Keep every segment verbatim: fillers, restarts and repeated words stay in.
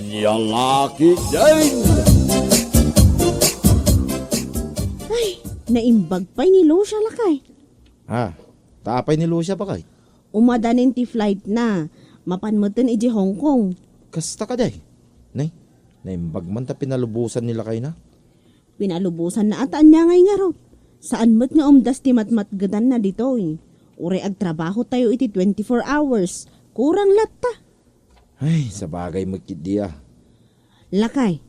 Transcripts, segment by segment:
Yalaki din! Ay, naimbag pay ni Lucia, lakay. Ah, ta apay ni Lucia, bakay? Umadanin ti flight na. Mapan metten iti Hong Kong. Kasta kadi? Nay, naimbag man ta pinalubosan ni lakayna. Pinalubosanna a ta ania ngay ngarud. Saan met nga umdas ti matmatgedanna ditoy. Uray agtrabaho tayo iti twenty-four hours. Kurang latta. Ay, sabagay met ketdi a. Lakay,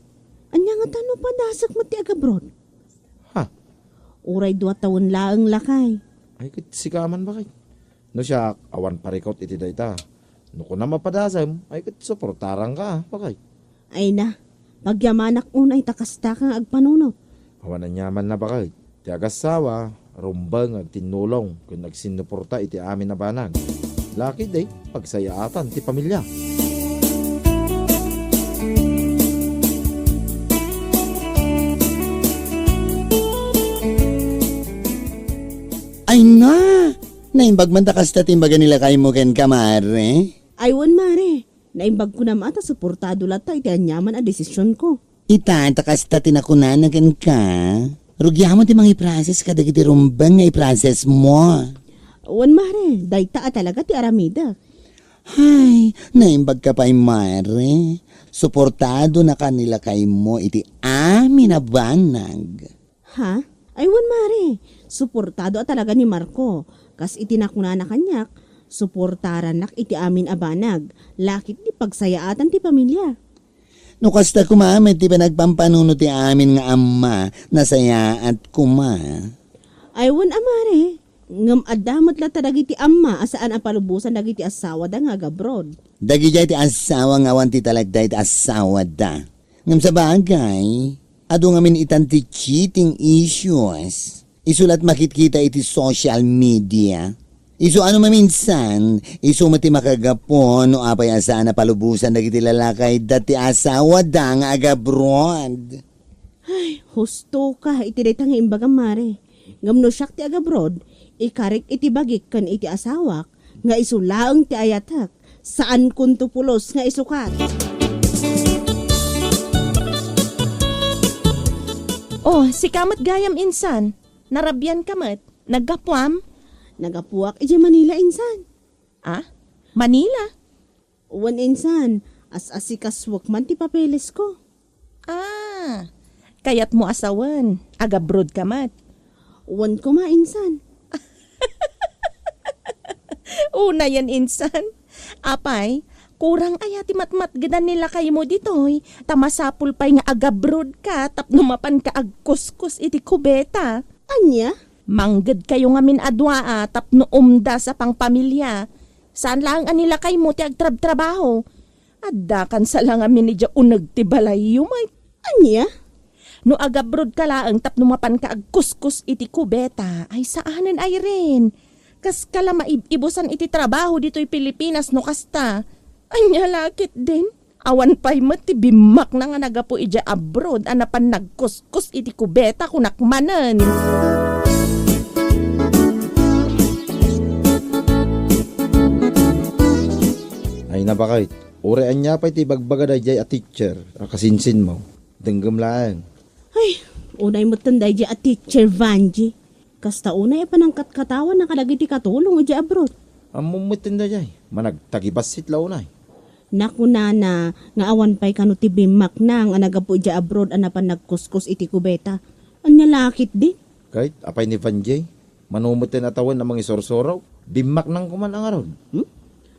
ania ngata no padasek met ti agabroad? Ha? Uray dua tawen laeng, lakay. Ay, ket sika man, bakay. No siak, awan parikut iti dayta. No kunam a padasem, ay ket suportaranka, bakay. Ay na, pagyamanak unay ta kastaka nga agpanunot. Awan aniamanna, bakay. Ti agassawa, rumbeng nga agtinnulong ken agsinnuporta iti amin a banag. Lakay di, pagsayaatan ti pamilya. Ay na! Naimbag man ta kasta ti imbaga ni lakaymo kenka, mare? Ay, wen, mare. Naimbag kunam a ta suportado latta iti aniaman a desisionko. Ita, ta kasta ti nakunana kenka, rugiam ti mangiprocess kadagiti rumbeng nga iprocessmo. Wen, mare, dayta a talaga ti aramidek. Hay, naimbagka pay, mare. Suportadonaka ni lakaymo iti amin a banag. Ha? Ay, wen, mare. Suportado a talaga ni Marco. Kas iti nakunana kaniak, suportarannak iti amin a banag. Lakay di pagsayaatan ti pamilya. No kasta koma met ti panagpampanunot ti amin nga amma, nasayaat koma. Ay, wen a, mare. Ngem adda met latta dagiti amma a saan a palubosan dagiti assawada nga agabroad. Dagidiay ti assawa nga awan ti talagda iti assawada. Ngem sabagay, adu ngamin itan ti cheating issues. Isu la't makitkita iti social media. Isu ano maminsan, isu met ti makagapu no apay a saan a palubosan dagiti lalakayda ti asawada nga agabroad. Ay, husto ka iti dayta nga imbagam, mare. Ngem no siak ti agabroad, ikarik iti bagik ken iti asawak nga isu laeng ti ayatek. Saankonto pulos nga isukat. Oh, sika met gayam insan. Narabian ka met. Naggapuam? Nagapuak idiay Manila insan. Ah? Manila? Wen insan, as-asikasuek man ti papelesko. Ah, kayatmo a sawen, agabroad ka met. Wen koma insan. Unayen insan. Apay, kurang aya ti matmatgedan ni lakaymo ditoy, ta masapul pay nga agabroad ka tapno mapan ka agkuskus iti kubeta. Ania? Mangged kayo ngamin a dua a tapno umdas a pangpamilia. Saan laeng a ni lakaymo ti agtrabtrabaho. Adda kan sa la ngamin idiay uneg ti balayyo, may. Ania? No agabroad ka laeng tapno mapan ka agkuskus iti kubeta, ay saanen, Irene. Kas ka la maib-ibusan iti trabaho ditoy Pilipinas no kasta. Ania la ketdin? Awan pay met ti bimmakna nga naggapu idiay abroad a napan nagkuskus iti kubeta, kunak manen. Ay, nabakay, uray ania pay ti ibagbaga daydiay a teacher a kasinsinmo, denggem laeng. Ay, unay metten daydiay a teacher, Vangie. Kasta unay a panangkatkatawana kadagiti katulong idiay abroad. Ammom metten daydiay, managtagibassit la unay. Nakunana nga awan pay kano ti bimmakna nga naggapu idiay abroad a napan nagkuskus iti kubeta. Ania la ketdin? Ket apay ni Vangie? Mano metten a tawen a mangisursuro? Bimmaknang koman a ngarud. Hmm?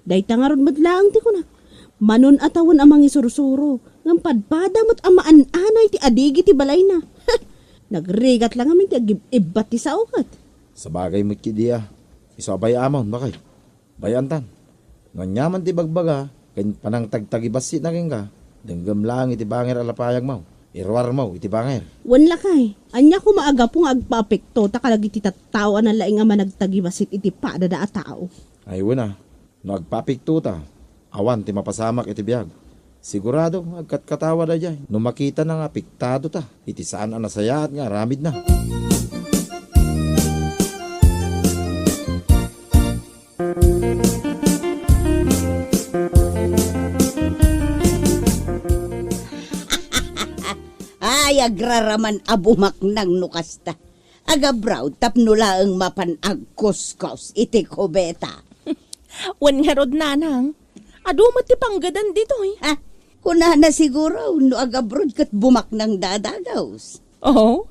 Dayta ngarud met laeng ti kunak. Manon a tawen a mangisursuro, ngem padpada met a maan-anay ti adigi ti balayna. Nagrigat la ngamin ti agib-ibbat ti sao ket. Sabagay met ketdi a. Isu a bay-amon, bakay. Bay-antan. No aniaman ti bagbaga, ken panangtagtagibassitna kenka, denggem laeng iti banger a lapayagmo. Iruarmo iti banger. Wen lakay, ania koma a gapu nga agpaapekto ta kadagiti tattao a nalaing a managtagibassit iti padada a tao? Ay, wen a. No agpaapekto ta, awan ti mapasamak iti biag. Sigurado nga agkatkatawa daydiay no makitana nga apektado ta iti saan a nasayaat nga aramidna. Ay, agraraman a bumaknang no kasta. Ag-abroad tapno laeng mapan agkuskos iti kubeta. Wen ngarud, nanang, adu met ti panggedan ditoy. Ha? Kunana siguro no ag-abroad ket bumaknang dadagus. Oo.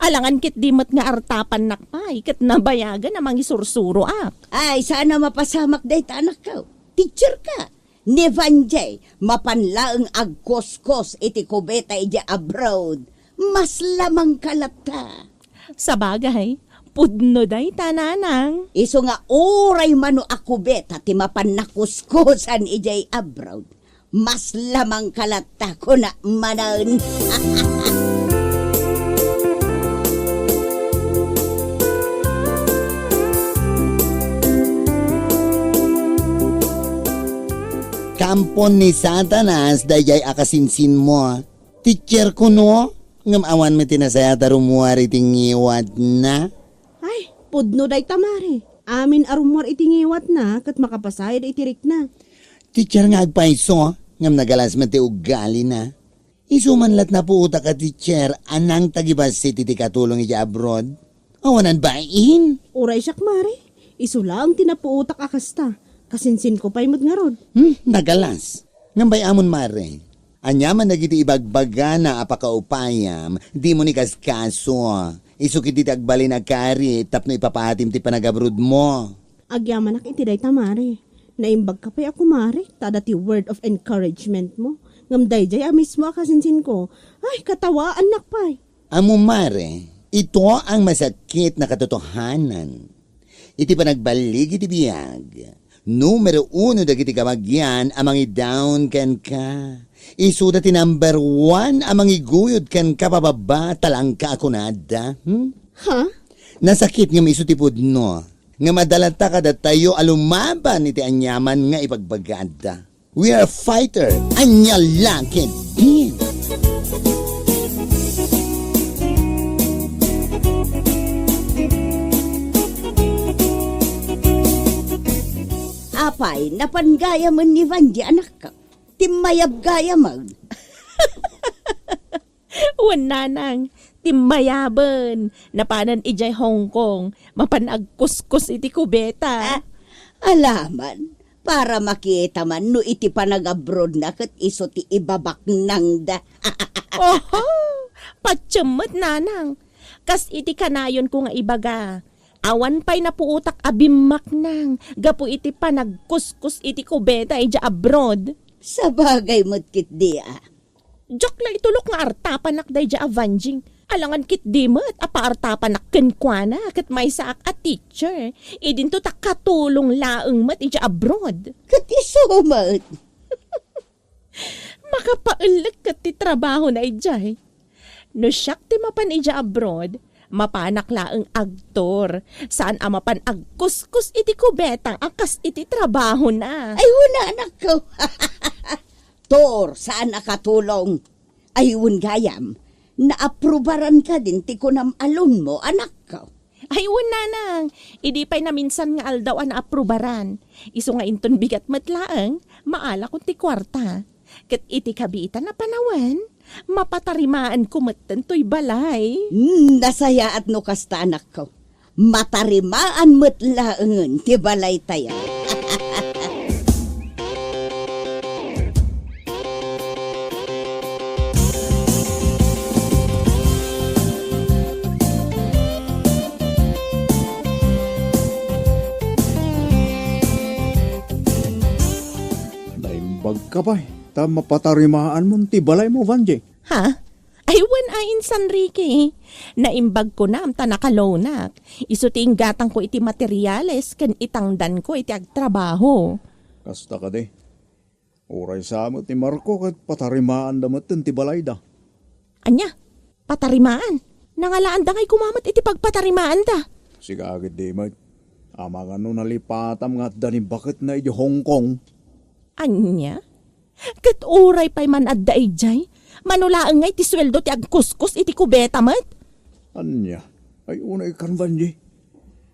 Alangan ketdi met nga artapannak pay ket nabayagen a mangisursuroak. Ay, saan a mapasamak dayta, anakko. Teacher ka. Ni Vanjie, mapan laeng agkuskos iti kubeta idiay abroad. Mas lamang ka latta. Sabagay, pudno dayta, nanang. Isu nga uray mano a kubeta ti mapan nakuskusan idiay abroad. Mas lamang ka latta, kuna manen. Kaampo ni Satanas daydiay a kasinsinmo. Teacher kuno, ngem awan met ti nasayaat a rummuar iti ngiwatna. Ay, pudno dayta, mare. Amin a rummuar iti ngiwatna ket makapasayad iti rikna. Teacher nga agpayso, ngem nagalas met ti ugalina. Isu man la't napuotak a teacher a nangtagibassit iti katulong iti abroad. Awanan bain. Uray siak, mare. Isu laeng ti napuotak a kasta. Kasinsinko pay met ngarud. Hmm, nagalas. Ngem bay-amon, mare. Ania man dagiti ibagbagana a pakaupayam, dimo ni kaskaso. Isu ketdi ti agbalin a karit tapno ipapatim ti panagabrodmo. Agyamanak iti dayta, mare. Naimbag ka pay a kumare, ta adda ti word of encouragement mo. Ngem daydiay a mismo a kasinsinko. Ay, katawaannak pay. Ammo, mare, ito ang masakit na katotohanan. Iti panagballig iti biag, numero uno dagiti kabagian a mangidaon kenka. Isuda ti number one a mangiguyod kenka pababa, talangka a kunada. Hmm? Ha? Nasakit ngem isu ti pudno. Ngem adda latta kadatayo a lumaban iti aniaman nga ibagbagaada. We are a fighter. Ania la ketdin? Apay, napan gayamen ni Vanjie, anakko? Timmayab gayamen. Wen, nanang, timmayaben. Napanen idiay Hong Kong. Mapan agkuskos iti kubeta. Ah, alaman, para makita man no iti panagabrodna ket isu ti ibabaknangda. Oho! Patiem met, nanang. Kas iti kanayonko nga ibaga, awan pay napuotak a bimmaknang gapu iti panagkuskos iti kubeta idiay abroad. Sabagay met ketdi a. Diak la itulok nga artapanak daydiay a Vanjing. Alangan ketdi met a paartapanak kenkuana ket maysaak a teacher. Idinto ta katulong laeng met idiay abroad. Ket isu met. Makapaellek ket ti trabahona idiay. No siak ti mapan idiay abroad, mapanak laeng agtor. Saan a mapan agkuskos iti kubeta a kas iti trabahona. Ay, wen, anakko. Tor, saan a katulong. Ay, wen gayam, naaprubaran kadin ti kunam a loan mo, anakko. Ay, wen, nanang, idi pay naminsan nga aldaw a naaprubaran. Isu nga inton bigat met laeng, maalakon ti kuarta. Ket iti kabiitan a panawen, mapatarimaanko metten toy balay. Hmm, nasayaat no kasta, anakko. Matarimaan met laengen ti balaytayo. Naimbag ka pay, ta mapatarimaanmon ti balaymo, Vanjie. Ha? Ay, wen a insan, Ricky. Naimbag kunam ta nakaloanak. Isu ti inggatangko iti materiales ken itangdanko iti agtrabaho. Kasta kadi. Uray sa met ni Marco ket patarimaanda metten ti balayda. Ania? Patarimaan? Nangalaanda ngay koma met iti pagpatarimaanda? Sika ketdi met. Amangan no nalipatam nga adda ni baketna iti Hong Kong. Ania? Ket uray pay man adda idiay, mano laeng ngay ti sueldo ti agkuskos iti kubeta met? Ania? Ay, unay kan, Vanjie.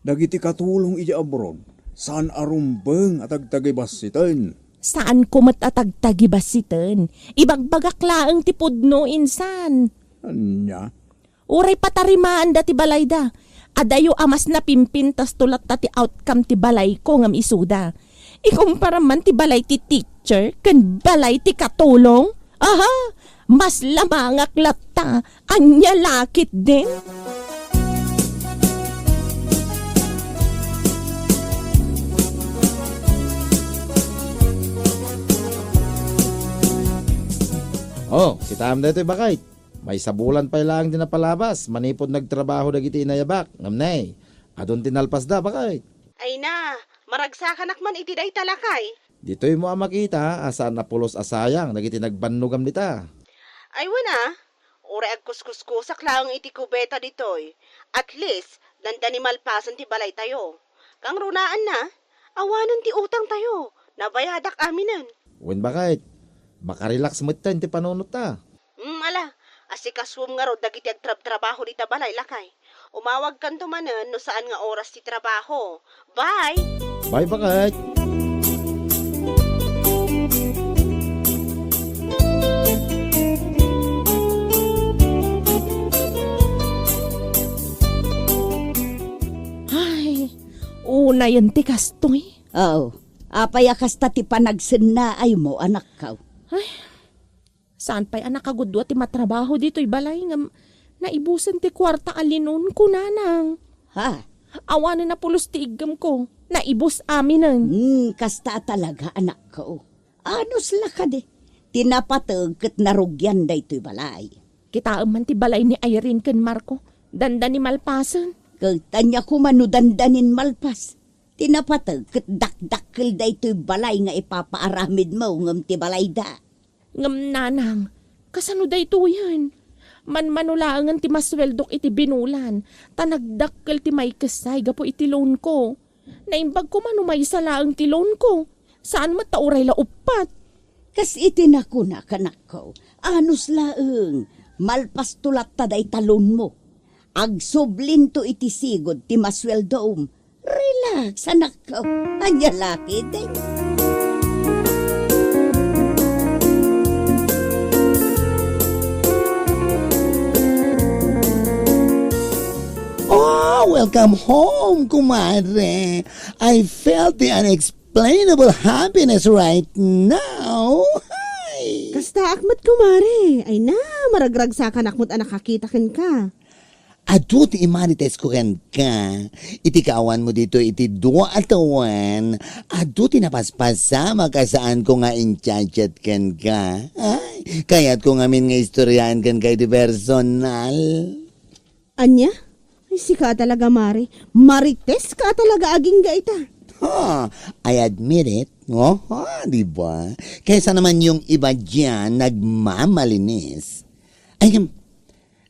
Dagiti katulong iti abroad, saan a rumbeng a tagtagibassiten. Saanko met a tagtagibassiten. Ibagbagak laeng ti pudno, insan. Ania? Uray patarimaanda ti balayda. Adayo a mas napimpintas to latta ti outcome ti balayko ngem isuda. Ikumparam man ti balay ti teacher ken balay ti katulong. Aha! Mas lamangak latta. Ania la ketdin? Oh, kitaem daytoy, baket. Maysa bulan pay laeng ti napalabas manipud nagtrabaho dagiti inayabak. Ngem ne, adun ti nalpasda, baket. Ay na, maragsakanak man iti dayta, lakay. Ditoymo a makita a saan a pulos a sayang dagiti nagbannogam dita. Ay, wen a, uray agkuskuskusak laeng iti kubeta ditoy. At least, dandani malpasen ti balaytayo. Kangrunaanna, awanen ti utangtayo. Nabayadak aminen. Wen, baket, makarelax metten ti panunotta. Mm, ala, asikasuem ngarud dagiti agtrabtrabaho dita balay, lakay. Umawagkanto manen no saan nga oras ti trabaho. Bye! Bye, baket! Ay, unayen ti kastoy. Oh, apay a kasta ti panagsennaaymo, anakko? Ay, saan pay a nakagudua ti matrabaho ditoy balay ngem naibusen ti kuarta a linonko, nanang. Ha? Awanen a pulos ti iggemko. Naibus aminen. Hmm, kasta a talaga, anakko. Anus la kadi. Ti napateg ket narugian daytoy balay. Kitaem man ti balay ni Irene ken Marco. Dandani malpasen. Ket ania koma no dandanin malpas? Ti napateg ket dakdakkel daytoy balay nga ipapaaramidmo ngem ti balayda. Ngem nanang, kasano daytoyen? Manmano laengen ti masueldok iti binulan, ta nagdakkel ti maikessay gapu iti loanko. Naimbag koma no maysa laeng ti loanko. Saan met ta uray la uppat. Kas iti nakunak, anakko, anus laeng, malpasto latta dayta loanmo. Agsublinto iti sigud ti masueldom. Relax, anakko. Ania la ketdin? Oh, welcome home, kumare. I felt the unexplainable happiness right now. Hi! Kastaak met, kumare. Ay na, maragragsakanak met a nakakita kenka. Adu ti imarites ko kenka. Iti kaawan mo dito iti dua a tawen, adu ti napaspasamak a saan ko nga in-chat-chat kenka. Ay, kayat ko ngamin nga istoryaen kenka iti personal. Ania? Ay, sika talaga, Mare. Marites ka talaga agingga ita. Ha, I admit it. Oh, ha, di ba? Kaysa naman yung iba diyan nagmamalinis. Ay, em,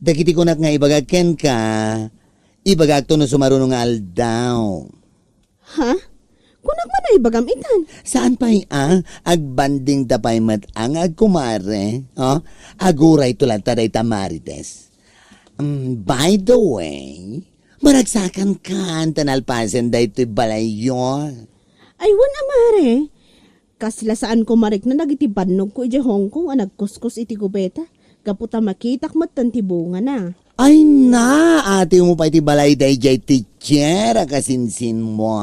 dagiti kunak nga ibagak kenka, ibagakto no sumaruno nga aldaw. Ha? Kunak man a ibagam itan. Saan pay a? Agbanding ta pay met a nga agkumare. Oh? Agurayto latta dayta Marites. Mm, by the way, maragsakan kan ta nalpasen daytoy balayyo. Ay, wen a, Mare. Kasla saan ko marikna dagiti bannogko idiay Hong Kong a nagkuskus iti kubeta, gapu ta makitak metten ti bungana. Ay na, atiwmo pay ti balay daydiay teacher a kasinsinmo.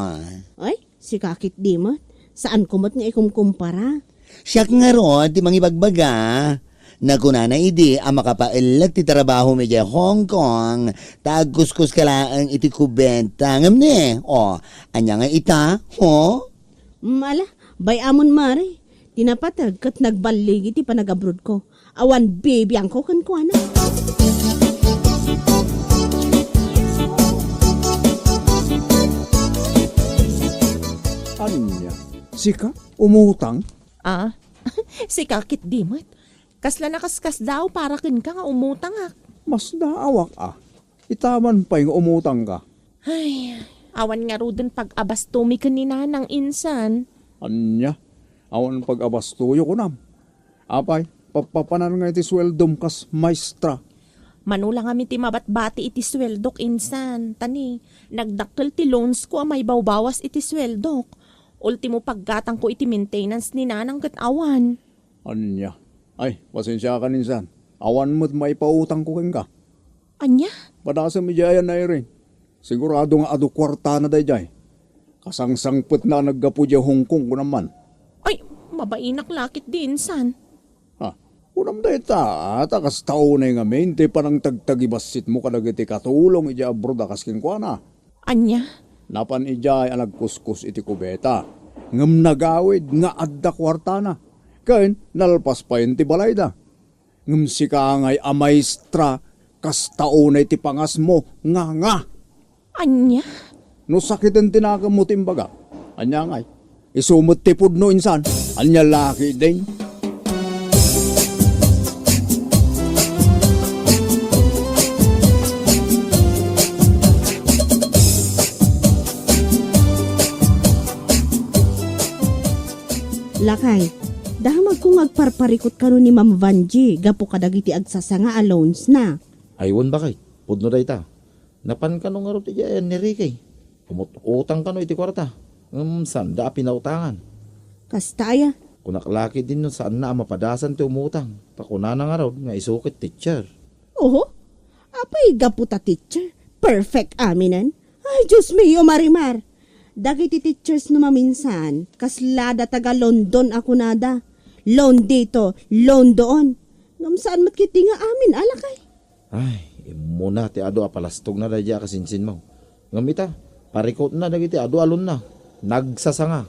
Ay, sika ketdi met. Saanko met nga ikumkumpara. Siak ngarud ti mangibagbaga. Nakunana idi a makapaellek ti trabahom idiay Hong Kong, ta agkuskuska laeng iti kubeta. Ngem ne, o, ania nga ita, ho? Mm, ala, bay-amon, Mare. Ti napateg ket nagballigi ti panagabrodko. Awan bibiangko kenkuana. Ania? Sika? Umutang? Ah, sika ketdi met. Kasla nakaskasdaaw para kenka nga umutangak. Masdaawak a. Ita man pay nga umutangka. Ay, awan ngaruden pag-abastomi ken ni Nanang insan. Ania? Awan pag-abastoyo kunam? Apay, pappapanan nga iti sueldom kas maestra. Mano la ngamin ti mabatbati iti sueldok insan, ta ni, nagdakkel ti loansko a maibawbawas iti sueldok. Ultimo paggatangko iti maintenance ni Nanang ket awan. Ania? Ay, pasensiakan insan. Awan met maipautangko kenka. Ania? Padasem idiay a Irene. Sigurado nga adu kuartana daydiay. Kasangsangpetna a naggapu idiay Hong Kong, kunam man. Ay, mabainak la ketdi insan. Ha, kunam dayta, ta kasta unay ngamin ti panangtagtagibassitmo kadagiti katulong idiay abroad a kas kenkuana. Ania? Napan idiay a nagkuskus iti kubeta, ngem nagawid nga adda kuartana, ken nalpas payen ti balayda. Ngem sika ngay a maestra, kasta unay ti pangasmo, nga, nga. Ania? No sakiten ti nakemmo ti imbagak, ania ngay? Isu met ti pudno insan, ania la ketdin? Lakay, damagko nga agparparikut kano ni Ma'am Vanjie gapu kadagiti agsasanga a loans na. Ay, wen, baket, pudno dayta. Napan kano ngarud idiay ni Ricky. Umut-utang kano iti kuarta. Ngem saanda a pinautangan. Kasta aya? Kunak la ketdin no saanna a mapadasan ti umutang. Ta kunana ngarud nga isu ket teacher. Oho? Apay gapu ta teacher? Perfect aminen? Ay, Dios mio, Marimar! Dagiti teachers no maminsan, kaslada taga London a kunada. Loan dito, loan doon. Ngem saan met ketdi nga amin a lakay? Ay, immuna ti adu a palastogna daydiay a kasinsinmo. Ngem ita, parikutna dagiti adu a loanna. Nagsasanga.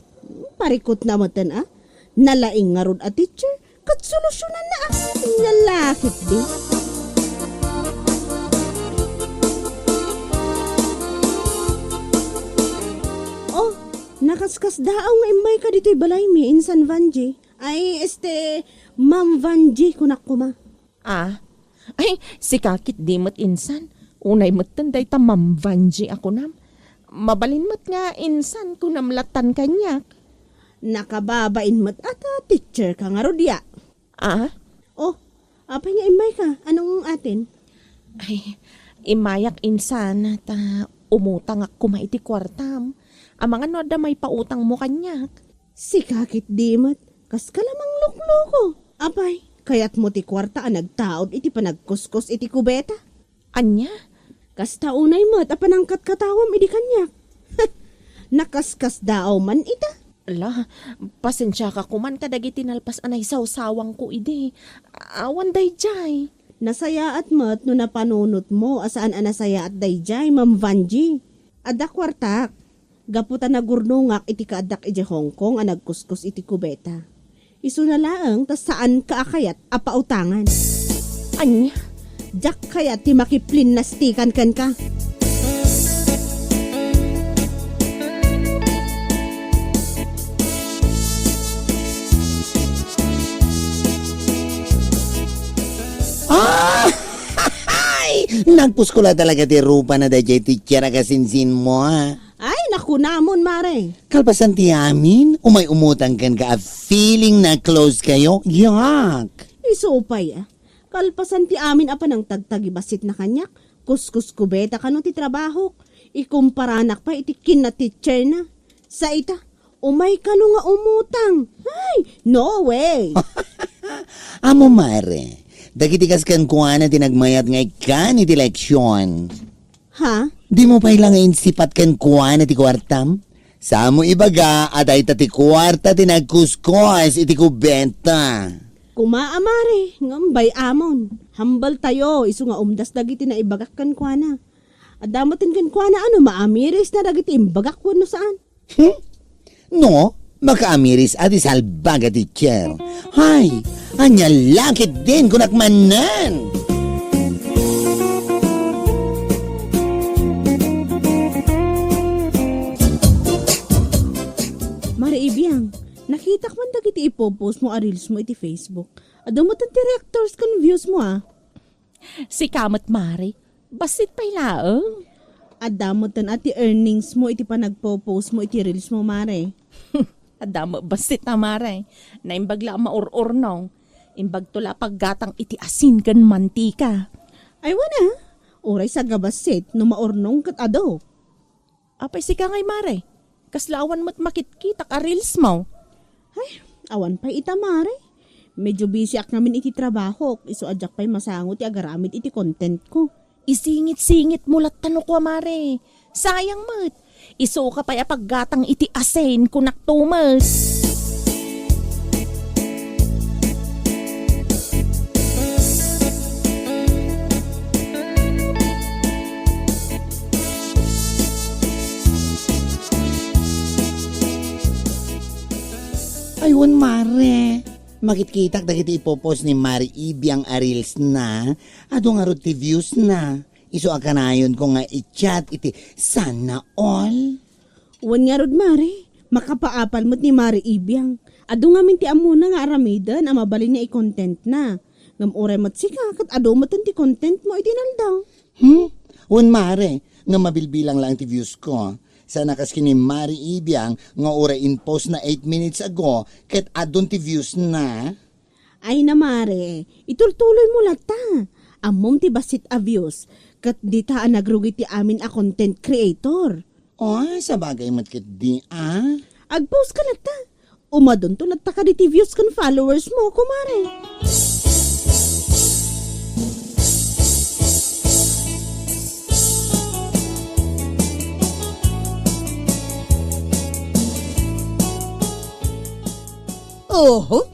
Parikutna metten a? Nalaing ngarud a teacher, ket solusyonanna a? Ania la ketdi? Oh, nakaskasdaaw nga immayka ditoy balaymi, insan Vanjie. Ay, este, Ma'am Vanjie, kunak koma. Ah? Ay, sika ketdi met insan. Unay metten dayta Ma'am Vanjie a kunam. Mabalin met nga insan kunam lattan kaniak. Nakababain met a ta teacher ka ngarud ya. Ah? Oh, apay nga immayka? Anong atin? Ay, immayak insan, ta umutangak koma iti kuartam. Amangan no adda maipautangmo kaniak. Sika ketdi met, kaska la manglukloko. Apay, kayatmo ti kuarta a nagtaud iti panagkuskus iti kubeta? Ania? Kasta unay met a panangkatkatawam idi kaniak. Nakaskasdaaw man ita. Ala, pasensiaka koman kadagiti nalpas a naisawsawangko idi. Awan daydiay. Nasayaat met no napanunotmo a saan a nasayaat daydiay, Ma'am Vanjie. Adda kuartak. Gapu ta nagurnongak iti kaaddak idiay Hong Kong a nagkuskus iti kubeta. Isuna laeng ta saanka a kayat a pautangan. Ania? Diak kayat ti makiplinnastikan kenka. Ah! Ay! Nagpusko la talaga ti rupana daydiay teacher a kasinsinmo, a. Ay, nakunamon, mare. Kalpasan ti amin, umay umutang kenka a feeling na close kayo. Yak! Isu pay, a. Kalpasan ti amin a panangtagtagibassit na kaniak, kuskus kubeta kano ti trabahok. Ikumparanak pay iti kinna teacher na. Sa ita, umay kano nga umutang. Ay, no way! Amo, mare, dagiti kas kenkuana ti nagmayat nga ikkan iti leksion. Ha? Dimo pay la nga insipat kenkuana ti kuartam? Saanmo ibaga a dayta ti kuarta ti nagkuskos iti kubeta. Kuma a mare, ngem bay-amon. Hambal tayo, isu nga umdas dagiti naibagak kenkuana. Adda metten kenkuana a no maamiris na dagiti imbagak wenno saan. Hmm? No, makaamiris a ti salbaga, teacher. Hay, ania la ketdin kunak manen? Mare Ibiang, nakitak man dagiti ipopost mo a reels mo iti Facebook. Adu metten ti reactors ken views mo, a. Sika met, mare, bassit pay laeng. Adda metten a ti earnings mo iti panagpo-post mo iti reels mo, mare. Adda met bassit a, mare. Naimbag la a maur-urnong. Imbagto la a paggatang iti asin ken mantika. Ay, wen a. Uray saan nga bassit no maurnong ket adu. Apay sika ngay, mare? Kasla awan met makitkitak a reels mo. Ay, awan pay ita, mare. Medyo busy-ak ngamin iti trabahok, isu a diak pay masango ti agaramid iti content ko. Isingit-singitmo latta no kua, mare. Sayang met. Isuka pay a paggatang iti asin, kunak, Tomas. Ay, wen, mare. Makitkitak dagiti ipopost ni Mare Ibiang a reels na. Adu ngarud ti views na. Isu a kanayonko nga i-chat iti sana all. Wen ngarud, mare, makapaapal met ni Mare Ibiang. Adu ngamin ti ammona nga aramiden a mabalin nga i-content na. Ngem uray met sika, ket adu meten ti content mo iti inaldaw. Hmm? Wen, mare, nga mabilbilang lang ti views ko. Sana kas ken ni Mare Ibiang nga uray in-post na eight minutes ago, ket adun ti views na. Ay na, mare, itultuloy mo latta. Ammom ti bassit a views, ket dita a nagrugi ti amin a content creator. Oh, sabagay met ketdi, ah. Agpost ka latta. Umadunto latta kaditi views ken followers mo, kumare. Oho,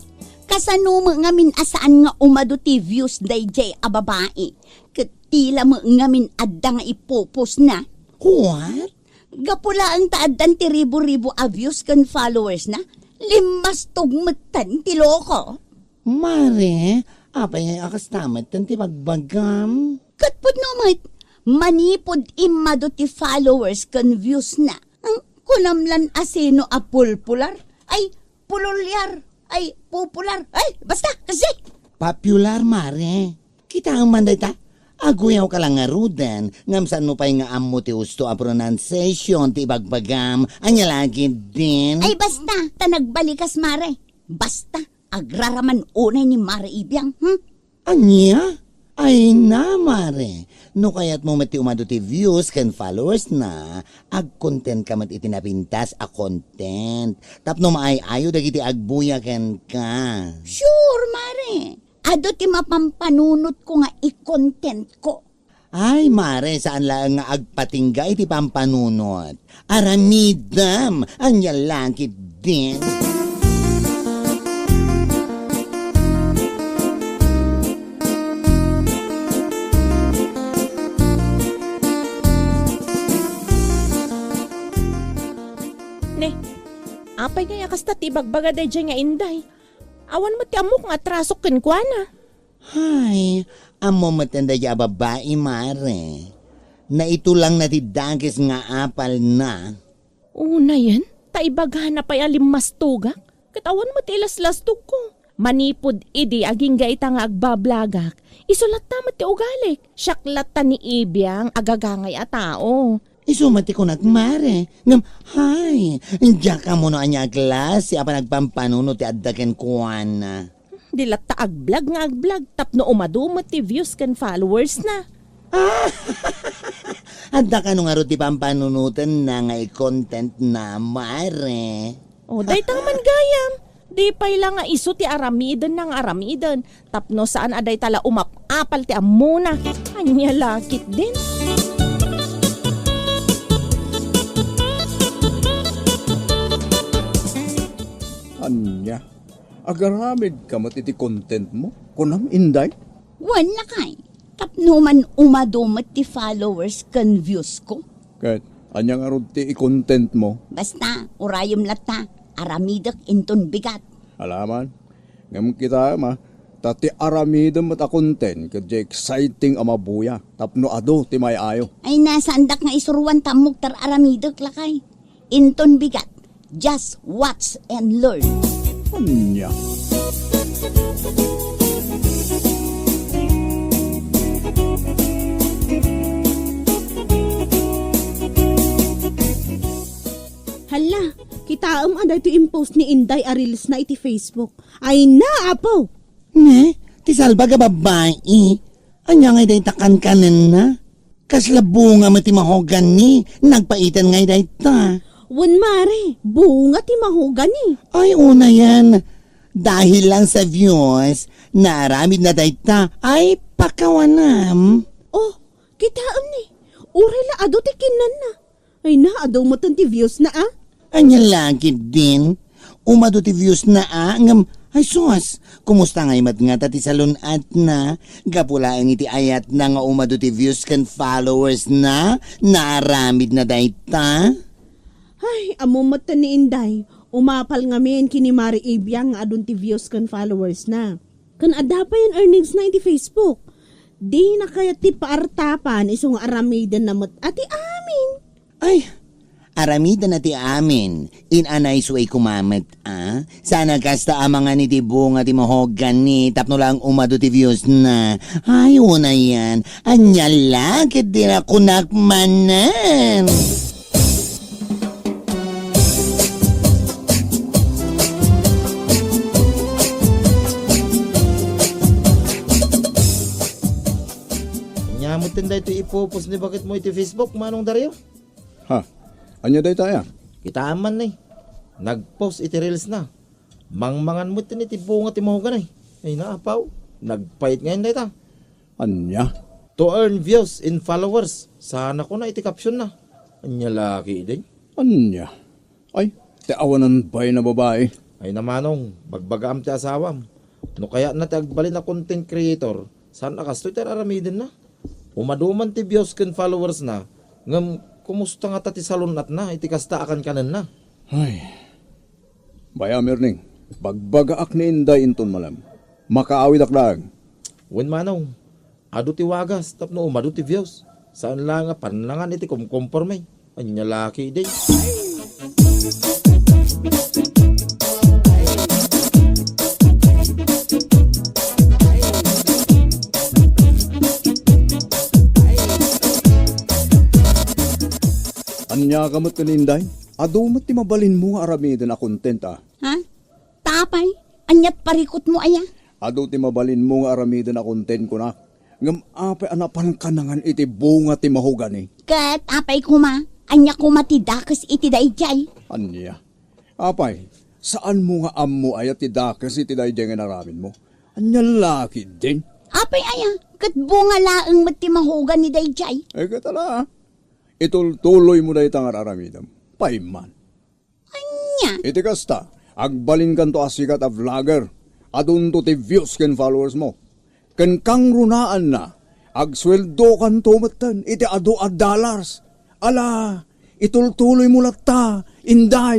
kasano met ngamin a saan nga umadu ti views daydiay a babai? Ket tila met ngamin adda nga ipopost na. What? Gapu laeng ta addan ti ribu-ribu a views ken followers na, limmastog metten ti loko. Mare, apay nga kasta metten ti bagbagam? Ket pudno met, manipud immadu ti followers ken views na, ang kunam lan a sino a pulpular? Ay, pululyar? Ay, popular? Ay, basta, kasi! Popular, mare. Kitaem man dayta. Aguyaw ka lang ngaruden, ngem saan mo pay nga ammo ti husto a pronunciation ti ibagbagam, ania la ketdin? Ay, basta, ta nagbalikas, mare. Basta, agraraman unay ni Mare Ibiang, hmm? Ania? Ay na, mare. No kayatmo met ti umadu ti views ken followers na, agkontent ka met iti napintas a content. Tapno maay-ayo dagiti agbuya kenka. Sure, mare. Adu ti mapampanunotko nga i-content ko. Ay, mare, saan laeng nga agpatingga iti pampanunot. Aramidem, ania la ketdin? Ne, apay ngay a kasta ti ibagbaga daydiay nga inday? Awan met ti ammok nga atrasok kenkuana. Hay, ammo met daydiay a babai, mare. Naitulangna ti dakes nga apalna. Unayen, ta ibagana pay a limmastogak, ket awan met ti ilaslastogko. Manipud idi agingga ita nga agbablagak, isu latta met ti ugalik. Siak latta ni Ibiang a gagangay a tao. Isu met ti kunak, mare. Ngem, hay, diak ammo no ania a klase a panagpampanunot ti adda kenkuana. Di latta agblog nga agblog tapno umadu met ti views ken followers na. Adda kano ngarud ti pampanunotenna nga i-content na, mare? O, dayta man gayam. Di pay la nga isu ti aramiden nga aramiden. Tapno saan a dayta la umap-apal ti ammona. Ania la ketdin? Ania? Agaramidka met iti content mo? Kunam, Inday? Wen, lakay. Tapno man umadu met ti followers ken views ko. Ket ania ngarud ti i-content mo? Basta, urayem latta, aramidek inton bigat. Alaman. Ngem kitaem a, ta ti aramidem met a content ket diay exciting a mabuya tapno adu ti maay-ayo. Ay, na, saandak nga isuruan ta ammok ti ar-aramidek, lakay. Inton bigat, just watch and learn. Ania? Hala, kitaem a daytoy impost ni Inday a reels na iti Facebook. Ay na, apo! Ne, ti salbag a babbai. Ania ngay dayta kankanenna? Kasla bunga met ti mahogani. Nagpaitan ngay dayta. Wen, mare, bunga ti mahogani. Ay, unayen. Dahil lang sa views, naaramid na dayta. Ay, pakawanam. Oh, kitaem ni. Uray la adu ti kinnanna. Ay na, adu metten ti views na, ah. Anya la ketdin. Umadu ti views na, ah, ngem, ay sus, kumusta ngay met ngata ti salun-atna? Gapu laeng iti ayatna nga umadu ti views ken followers na, naaramid na dayta. Ay, ammo metten ni Inday, umapal ngamin ken ni Mari Ibiang nga adun ti views ken followers na. Ken adda pay earnings na iti Facebook. Dina kayat ti paartapan isu nga aramidenna met a ti amin. Ay, aramiden a ti amin. In-anay suay kumamet, a? Sana kasta amangan iti bunga ti mahogani tapno lang umadu ti views na. Ay, una yan. Anya la, ket di na kunak manen. Anya met ten daytoy ipupos ni baketmo iti Facebook, Manong Dario? Ha? Anya dayta, aya? Kitaem man ni. Nag-post iti reels na. Mangmangan met ten iti bunga ti mahogani. Ay, naapaw. Nagpait ngayon dayta. Anya? To earn views and followers. Sana kuna iti caption na. Anya la ketdin? Anya? Ay, ti awanan bay na babai. Ay na, Manong, bagbagaam ti asawam. No kayatna ti agbalin a content creator, saan a kastoy ti ar-aramidenna? Umadu man ti views ken followers na, ngem kumusta ngata ti salun-atna iti kasta a kankanenna? Ay. Bay-am, Erning, bagbagaak ni Inday inton malem. Makaawidak laeng. Wen, Manong, adu ti wagas tapno umadu ti views. Saan la nga pannangan iti kumkomporme. Anya la ketdin? Ania ka met ken Inday? Adu met ti mabalinmo nga aramiden a content, a? Ha? Ta apay, aniat parikutmo aya? Adu ti mabalinmo nga aramiden a content kunak. Ngem apay a napan kanangan iti bunga ti mahogani? Ket apay koma, ania koma ti dakes iti daydiay? Ania? Apay, saanmo nga ammo aya ti dakes iti daydiay nga inaramidmo? Ania la ketdin? Apay aya, ket bunga laeng met ti mahogani daydiay? Ay, ket ala, itultuloymo dayta nga ar-aramidem. Pay man. Ania? Iti kasta, agbalinkanto a sikat a vlogger. Adunto ti views ken followers mo. Ken kangrunaanna, agsueldokanto metten iti adu a dollars. Ala, itultuloymo latta, Inday.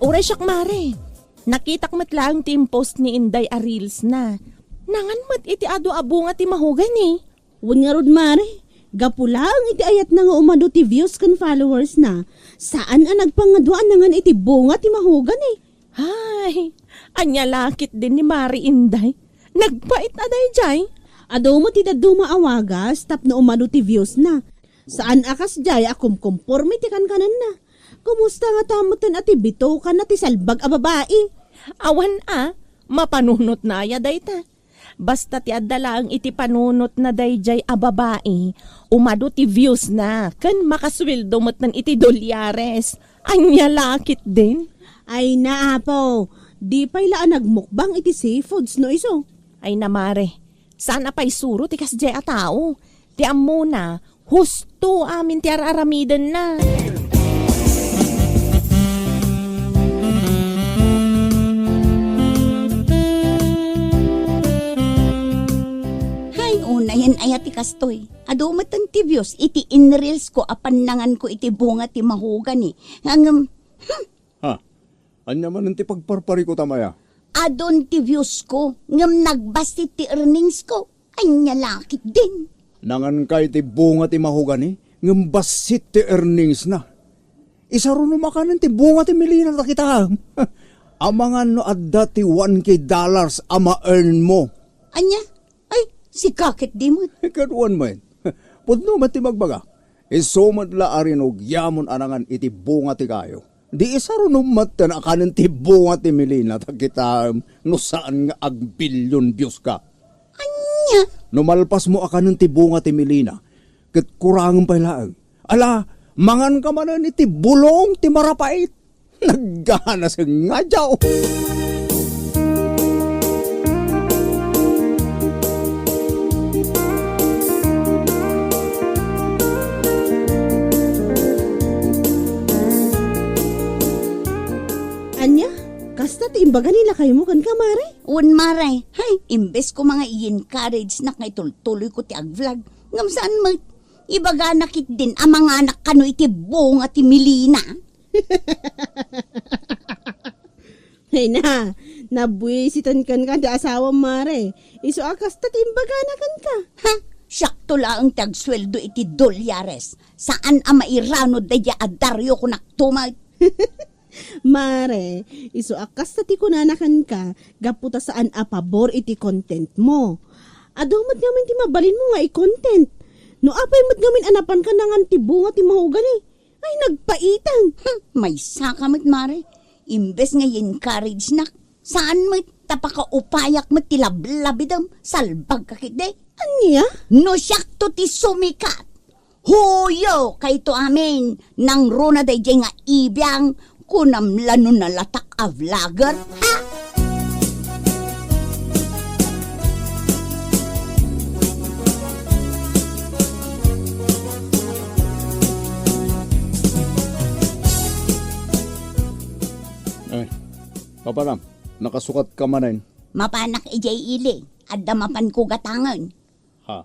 Uray siak, Mare. Nakitak met laeng ti impost ni Inday a reels na. Nangan met iti adu a bunga ti mahogani. Wen ngarud, Mare, gapu laeng iti ayatna nga umadu ti views ken followers na, saan a nagpangadua a nangan iti bunga ti mahogani. Ay, ania la ketdin ni Mare Inday? Nagpait a daydiay. Adu met ti dadduma a wagas tapno umadu ti views na. Saan a kasdiay a kumkomporme ti kankanenna. Kumusta ngata metten a ti bitokanna ti salbag a babai? Awan a, mapanunotna aya dayta. Basta ti adda laeng iti panunotna daydiay a babai, umadu ti views na, ken makasueldo metten iti dolyares. Ania la ketdin? Ay na, apo, di pay la a nagmukbang iti seafoods no isu. Ay na, Mare, saan a paisuro ti kasdiay a tao. Ti ammona, husto amin ti ar-aramidenna. Hay, unayen aya ti kastoy. Adu metten ti views iti inreels ko a pannanganko iti bunga ti mahogani. Ngem, hmm. Ha? Ania manen ti pagparparikutam aya? Adun ti views ko, ngem nagbassit ti earnings ko. Ania la ketdin? Nanganka iti bunga ti mahogani, ngem bassit ti earnings na. Isarunom a kanen ti bunga ti milina ta kitaem. Amangan no adda ti one K dollars a ma-earn mo. Ania? Ay, sika ketdi met. Kaduan met. Pudno met ti magbaga. Isu met la a rinugiamon a nangan iti bunga ti kayo. Di isarunom metten a kanen ti bunga ti milina ta kitaem no saan nga agbillion views ka. Ania? No malpasmo a kanen ti bunga ti milina, ket kurangem pay laeng, Ala, manganka manen iti bulong ti marapait. Nagganaseng nga diaw. Ania? Kasta ti imbaga ni lakaymo kenka, Mare? Wen, Mare. Hay, imbes koma nga i-encourage-nak nga itultuloyko ti ag-vlog, ngem saan met. Ibagana ketdin a manganak kano iti bunga ti milina. Hay na, nabuisitan kenka ti asawam, Mare. Isu a kasta ti imbagana kenka. Ha? Siakto laeng ti agsueldo iti dolyares. Saan a mairanod daydiay a Dario kunakto met. Mare, isu a kasta ti kunana kenka, gapu ta saan a pabor iti content mo. Adu met ngamin ti mabalinmo nga i-content. No apay met ngamin a napanka nangan ti bunga ti maugani, ay nagpaitan. Hmm, maysaka met, Mare. Imbes nga i-encourage-nak, saan met ta pakaupayak met ti lablabidem, salbagka ketdi. Ania? No siakto ti sumikat, huyo kayto amin, nangruna daydiay nga ibiang, kunam la no nalatak a vlogger, ha? Ay, papanam, nakasukatka manen? Mapanak idiay ili, adda mapanko gatangen. Ha?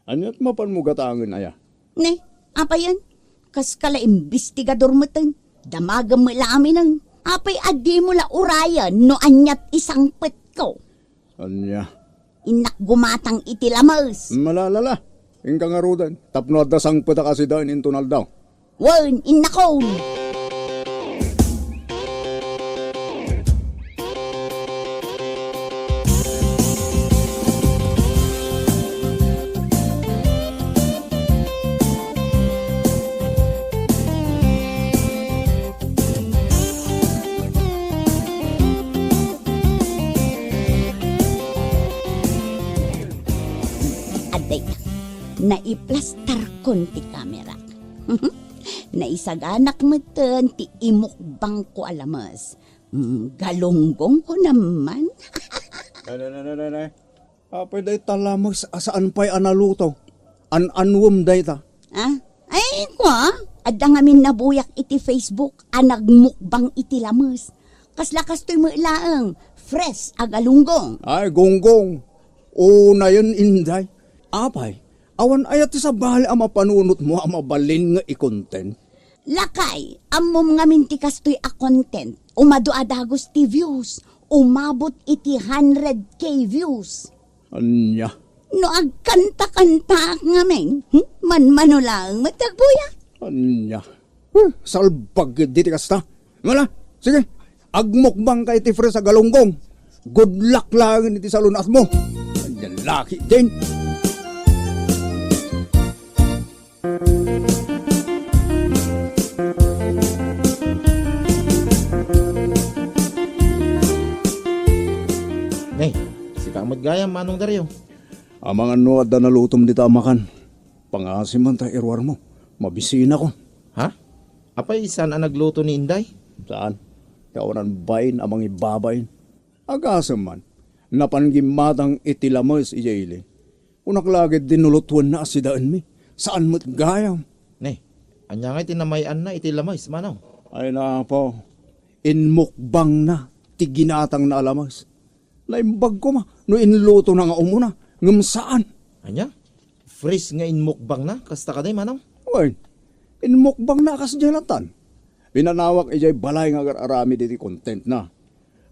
Ania ti mapanmo gatangen aya? Ne, apayen? Kaska la imbestigador meten. Damagem met la aminen. Apay a dimo la urayen no ania ti sangpetko? Ania? Innak gumatang iti lames. Malalala. Inka ngaruden. Tapno adda sangpetak a sidaen inton aldaw. Wen, innakon! Adda ita, naiplastarkon ti kamera. Naisaganak meten ti imukbangko a lames. Mm, galunggong ko naman. Nay, nay, nay, nay, nay, nay. Apay dayta lames a saan pay a naluto? An-anuem dayta? Ah? Ay, kua, adda ngamin nabuyak iti Facebook a nagmukbang iti lames. Kasla kastoy met laeng, fresh a galunggong. Ay, gunggong. Unayen, inday. Apay, awan aya ti sabali a mapanunotmo a mabalin nga i-content? Lakay, ammom ngamin ti kastoy a content. Umadu a dagus ti views. Umabot iti hundred K views. Ania? No agkanta-kantaak ngamin, hmm? Manmano laeng met ti agbuyak. Ania? Huh, salbag ketdi ti kasta. Ngala, sige, agmukbangka iti fresh a galunggong. Good luck laeng iti salun-atmo. Ania laki din. Ne, sika met gayam, Manong Dario. Amangan no adda nalutom dita a makan. Pangaasim man ta iruarmo. Mabisinakon. Ha? Apay, saan a nagluto ni Inday? Saan? Ti awanan bain a mangibabain. Agasem man, napan gimmatang iti lames idiay ili. Kunak la ketdi no lutuenna a sidaenmi. Saan met gayam. Ne, ania ngay ti namay-anna iti lames, Manong? Ay, napo. Inmukbangna ti ginatangna a lames. Naimbag koma no inlutona nga umuna, ngem saan. Ania? Fresh nga inmukbangna? Kasta kadi, Manong? Wen, inmukbangna a kasdiay latan. Pinanawak idiay balay nga agar-aramid iti contentna.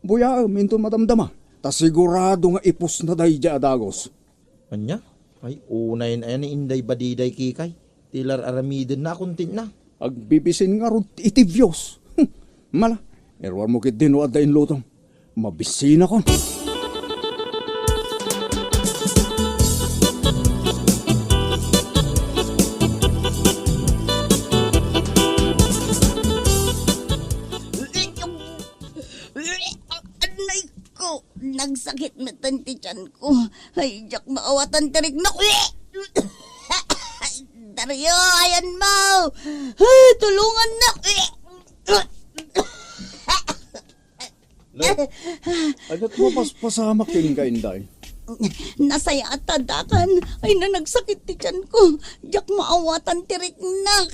Buyaem inton madamdama, ta sigurado nga ipusna daydiay a dagus. Ania? Ay, unayen aya ni Inday Badiday Kikay. Ti lar-aramidenna a contentna. Agbibisin ngarud iti views. Hmm, mala, iruarmo ketdi no adda inlutom. Mabisinakon. Anay ko, nagsakit metten ti tiyan ko. Ay, diak maawatan ti riknok. Dario, ayanmo! Ay, tulungannak! Ay, ket mapaspasamak kenka, Inday. Nasayaat ta addakan. Ay, nagsakit ti tianko. Diak maawatan ti riknak.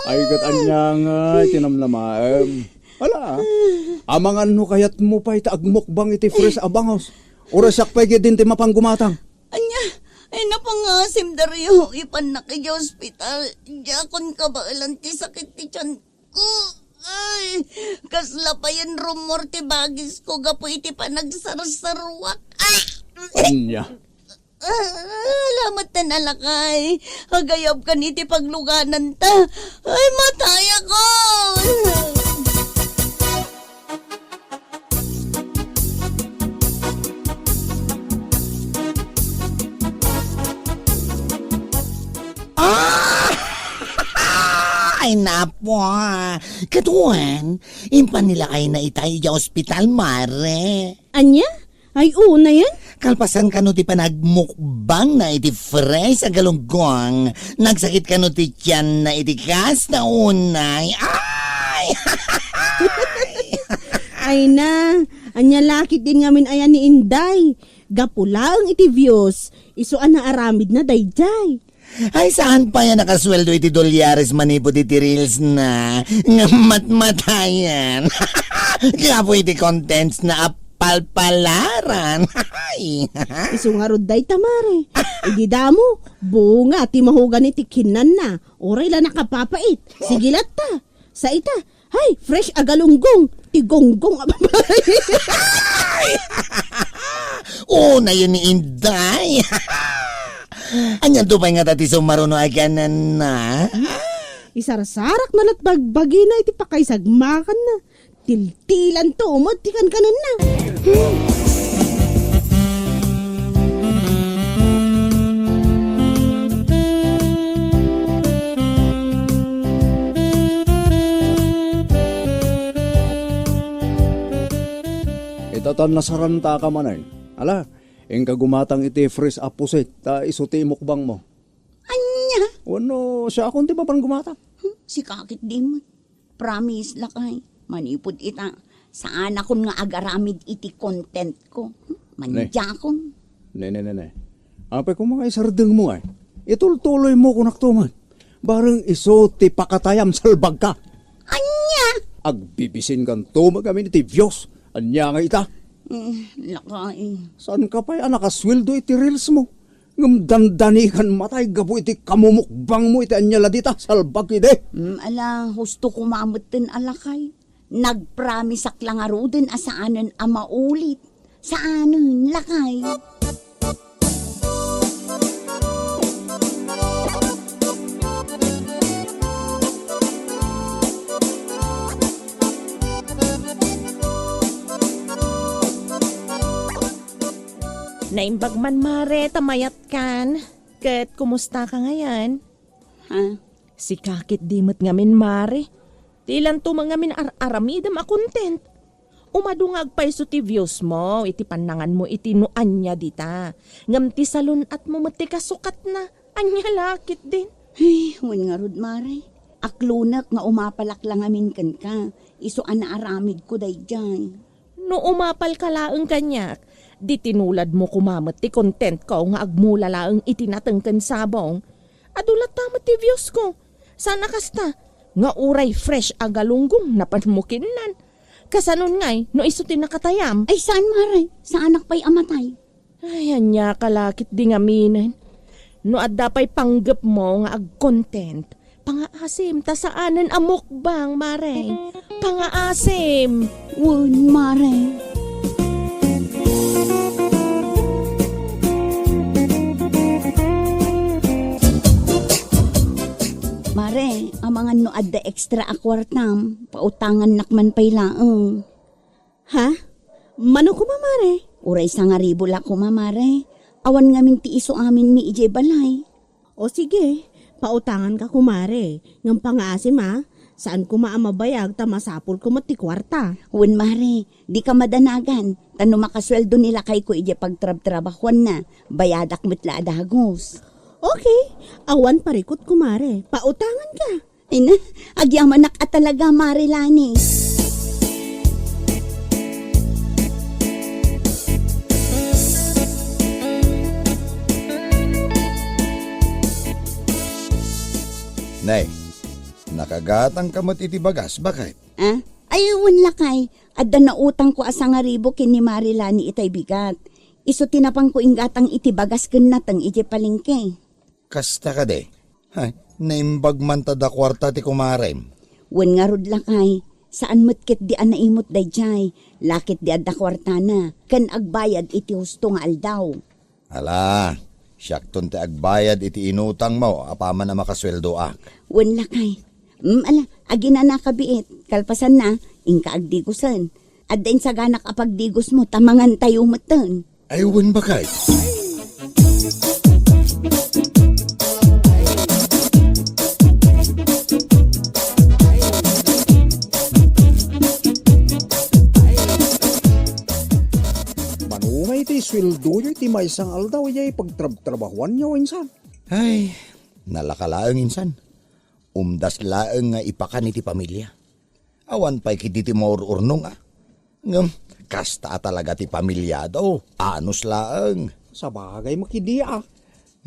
Ay, ket ania ngay ti namnamaem? Ala, amangan no kayatmo pay ta agmukbang iti fresh a bangus. Uray siak pay ketdin ti mapan gumatang. Ania? Ay, napangasim, Dario. Ipannak idiay ospital. Diakon kabaelan ti sakit ti tianko. Ay, kasla payen rummuar ti bagisko gapu iti panagsarsaruak. Ay! Ania? Ah, ala met ten a lakay. Agayabkan iti paglugananta. Ay, matayakon! Ah! Ay, napo. Ket wen, impan ni lakayna ita idiay ospital, mare. Ania? Ay, unayen? Kalpasan kano ti panagmukbangna iti fresh a galunggong, nagsakit kano ti tianna iti kasta unay. Ay! Ay na, ania la ketdin ngamin aya ni Inday? Gapu laeng iti views, isu a naaramidna daydiay. Ay, saan pay a nakasueldo iti dolyares manipud iti reels na nga matmatayen. Gapu iti contents na a palpalaran. Ay. Isu ngarud dayta, mare. Idi damo, bunga ti mahugan iti kinnanna. Uray la nakapapait. Sige latta. Sa ita, hay, fresh a galunggong. Ti gunggong a babae. Unayen ni Inday. Anianto pay ngata ti sumaruno a kanenna? Isarsarak na lat bagbagina iti pakaisagmakanna. Tiltilanto met ti kankanenna. Ita ta nasarantaka manen. Ala, inka gumatang iti fresh a pusik, ta isu ti imukbangmo. Ania? Wenno, siakon ti mapan gumatang? Hmm, sika ketdi met. Promise, lakay. Manipud ita, saanakon nga agaramid iti contentko. Hmm, mandiakon. Ne, ne, ne, ne. Apay koma nga isardengmo, ay. Itultuloymo, kunakto met. Bareng isu ti pakatayam, salbagka. Ania? Agbibisinkanto met ngamin iti views. Ania nga ita? Hmm, lakay. Saanka pay a nakasueldo iti reelsmo? Ngem dandanikan matay gapu iti kamumukbangmo iti ania la dita, salbag idi. Mm, ala, husto koma metten a lakay. Nagpromiseak la ngaruden a saanen a maulit. Saanen, lakay. Naimbag man, mare, ta mayat kan, ket kumustaka ngayen? Ha? Sika ketdi met ngamin, mare. Dilanto met ngamin ar-aramidem a content. Umadu nga agpayso ti viewsmo iti pannanganmo iti no ania dita. Ngem ti salun-atmo met ti kasukatna. Ania la ketdin? Ay, wen ngarud, mare. Aklonek nga umapalak la ngamin kenka. Isu a naaramidko daydiay. No umapalka laeng kaniak, di tinuladmo koma met ti contentko nga agmula laeng iti nateng ken sabong. Adu latta met ti viewsko. Saan a kasta, nga uray fresh a galunggong napanmo kinnan. Kasanon ngay no isu ti nakatayam? Ay, saan, mare? Saanak pay a matay? Ay, ania ka la ketdi ngaminen. No adda pay panggepmo nga ag-content, pangaasim ta saanen a mukbang, mare. Pangaasim. Wen, mare. Mare, amangan no adda extra a kuartam, pautangannak man pay laeng. Ha? Mano koma, mare? Uray sangaribu la koma, mare. Awan ngamin ti isu aminmi idiay balay. O sige, pautanganka, kumare. Ngem pangaasim, a. Saan koma a mabayag ta masapulko met ti kuarta. Wen, mare, dika madanagan. Ta no makasueldo ni lakayko idiay pagtrabtrabahuanna, bayadak met la a dagus. Okay, awan parikut, kumare. Pautangan ka. Ay na, agyamanak a talaga, Mare Lani. Nay, nakagatangka met iti bagas, baket? Ah? Ay, wen lakay. Adda nautangko a sangaribu ken ni Mare Lani itay bigat. Isu ti napanko inggatang iti bagas ken nateng idiay palengke. Kasta kadi? Hay, naimbag man ta adda kuarta ti kumarem. Wen ngarud lakay, saan met ketdi a naimut daydiay, la ketdi adda kuartana, ken agbayad iti husto nga aldaw. Ala, siakton ti agbayad iti inutangmo apaman a makasueldoak. Wen lakay. Mm, ala, aginanaka biit, kalpasanna, inka agdigosen. Adda insaganak a pagdigosmo ta mangantayo metten. Ay, wen, baket. Mano ngay ti sueldoyo iti maysa nga aldaw idiay pagtrabtrabahuanyo, insan? Ay, nalaka laeng, insan. Umdas laeng nga ipakan iti pamilia. Awan pay ketdi ti maur-urnong, a. Ngem, kasta a talaga ti pamiliado, anus laeng. Sabagay met ketdi, a.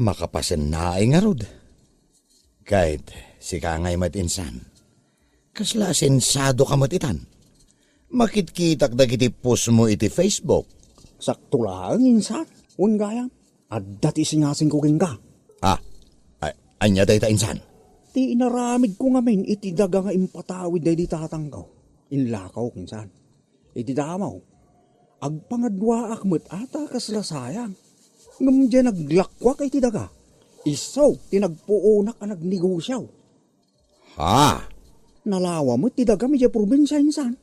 Makapasennaay ngarud. Ket, sika ngay met, insan. Kasla sensadoka met itan. Makitkitak dagiti postmo iti Facebook. Sakto laeng, insan. Wen gayam, adda ti isingasingko kenka. Ah, a-, ania dayta, insan? Ti inaramidko ngamin iti daga nga impatawid daydi tatangko. Inlakaw, insan. Iti damo, agpangaduaak met a ta kasla sayang. Ngem diay naglakkuak iti daga, isu ti nagpuonak a nagnegosio. Ha? Nalawa met ti dagam idiay probinsia, insan.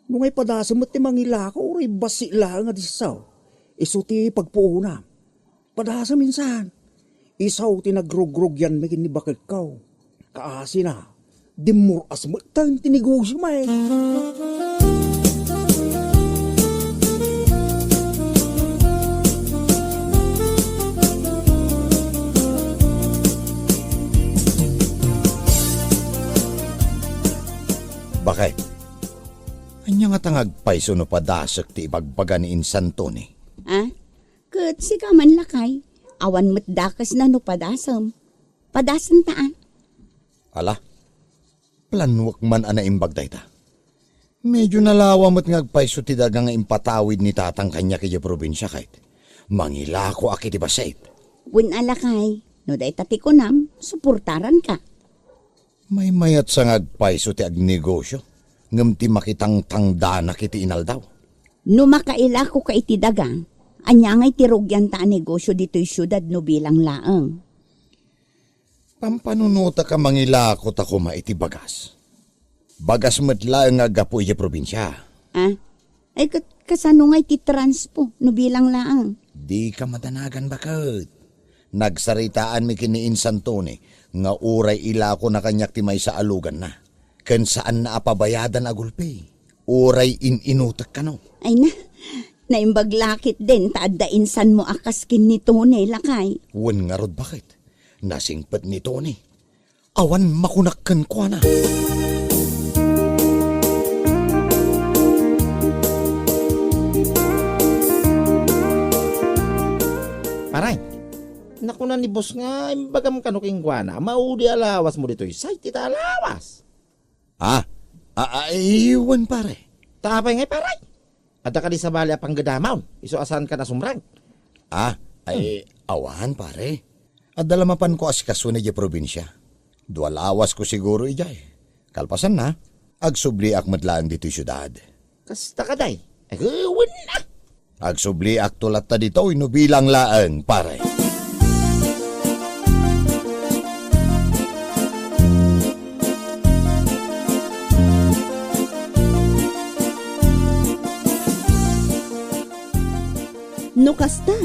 No ngay padasem met ti mangilako, uray bassit laeng a disso. Isu ti pagpuonam. Padasem, insan. Isu ti nagrugrugianmi ken ni baketko. Kaasina, dimmur-as metten ti negosio met. Baket, ania ngata nga agpayso no padasek ti ibagbaga ni Insan Tony? Ah? Ket sika man lakay, awan met dakesna no padasem. Padasenta, a. Ala, planuek man a naimbag dayta. Medyo nalawa met nga agpayso ti daga nga impatawid ni tatang kaniak idiay probinsia ket mangilakoak iti bassit. Wen a lakay, no dayta ti kunam, suportaranka. Maymayatsa nga agpayso ti agnegosio, ngem ti makitangtangdanak iti inaldaw. No makailakoka iti daga, ania ngay ti rugianta a negosio ditoy siudad no bilang laeng? Pampanunotak a mangilako ta koma iti bagas. Bagas met laeng nga aggapu idiay probinsia. Ah? Ay, ket kasano ngay ti transpo no bilang laeng? Dika madanagan, baket. Nagsaritaanmi ken ni Insan Tony nga uray ilakona kaniak ti maysa a luganna. Ken saanna a pabayadan a gulpi. Uray in-inutek kano. Ay na, naimbag la ketdin ta adda insanmo a kas ken ni Tony, lakay. Wen ngarud, baket. Nasingpet ni Tony. Awan makunak kenkuana. Pare, nakuna ni boss nga imbagam kano kenkuana, maudi a lawasmo ditoy site ita a lawas. Ah, a-, a-, iwan, pare. Ta apay ngay, pare? Adda kadi sabali a panggedamon, isu a saankan a sumrek? Ah, ay, awan, pare. Adda la mapanko a asikasona idiay probinsia. Dua lawasko siguro idiay. Kalpasanna, agsubliak met laeng ditoy siudad. Kasta kadi? Awan na. Agsubliakto latta ditoy no bilang laeng, pare. No kasta,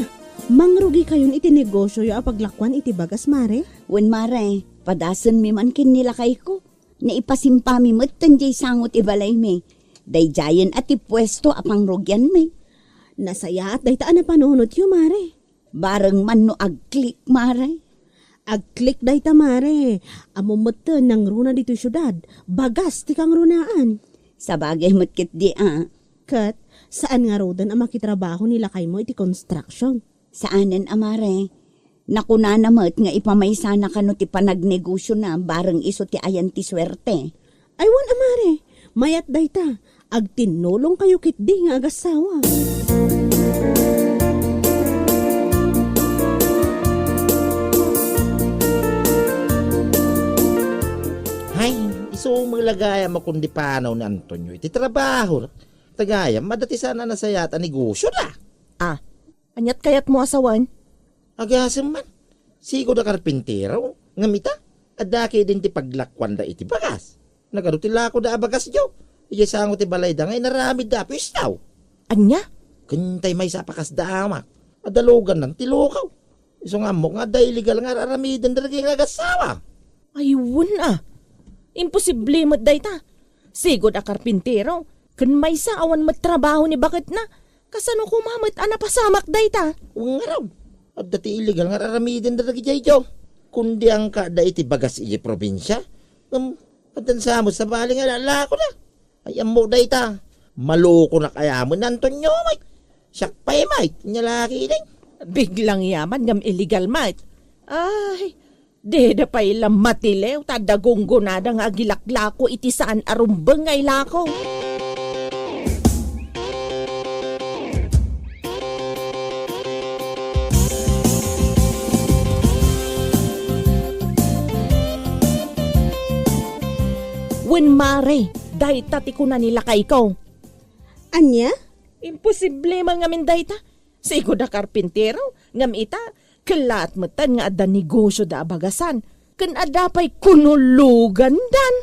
mangrugikayon iti negosioyo a paglakuan iti bagas, mare? Wen, mare, padasenmi man ken ni lakayko. Naipasimpami metten diay sango ti balaymi. Daydiayen a ti puesto a pangrugianmi. Nasayaat dayta a napanunotyo, mare. Bareng man no agklik, mare. Agklik dayta, mare. Ammom metten nangruna ditoy siudad. Bagas ti kangrunaan. Sabagay met ketdi a. Ket, saan ngaruden a makitrabaho ni lakaymo iti construction? Saanen a, mare. Nakunana met nga ipamaysana kano ti panagnegosiona bareng isu ti ayan ti suerte. Ay, wen a, mare. Mayat dayta. Agtinnulongkayo ketdi nga agassawa. Hay, isu met la gayam a kundi panaw ni Antonio iti trabaho. Ta gayam, adda ti saan a nasayaat a negosio da. Ah, aniat kayatmo a sawen? Agasem man. Sigud a karpintero, ngem ita, adda ketdin ti paglakuanda iti bagas. Nagadu ti lakoda a bagasyo. Idiay sango ti balayda nga inaramidda a puestaw. Ania? Ken tay maysa a pakasda amak. Adda luganna ti lukaw. Isu nga ammok nga adda illegal nga ar-aramiden dagiti nga agassawa. Ay, wen a. Imposible met dayta. Sigud a karpintero. Ken maysa awan met trabaho ni baketna. Kasano koma met a napasamak dayta? Wen ngarud. Adda ti illegal nga ar-aramiden dagiti daydiay. Kundi angka adda iti bagas iti probinsia. Ngem, addan sa met sabali nga lalakoda. Ay, ammo dayta. Malukonak aya met ni Antonio met. Siak pay met, nia la ketdin. Biglang yaman ngem illegal met. Ay, dida pay la matiliw ta adda gunggonada nga agilaklako iti saan a rumbeng nga ilako. Wen, mare, dayta ti kuna ni lakayko. Ania? Imposible man ngamin dayta. Sigud a karpintero, ngem ita, kellaat metten nga adda negosioda a bagasan, ken adda pay kuno lugandan.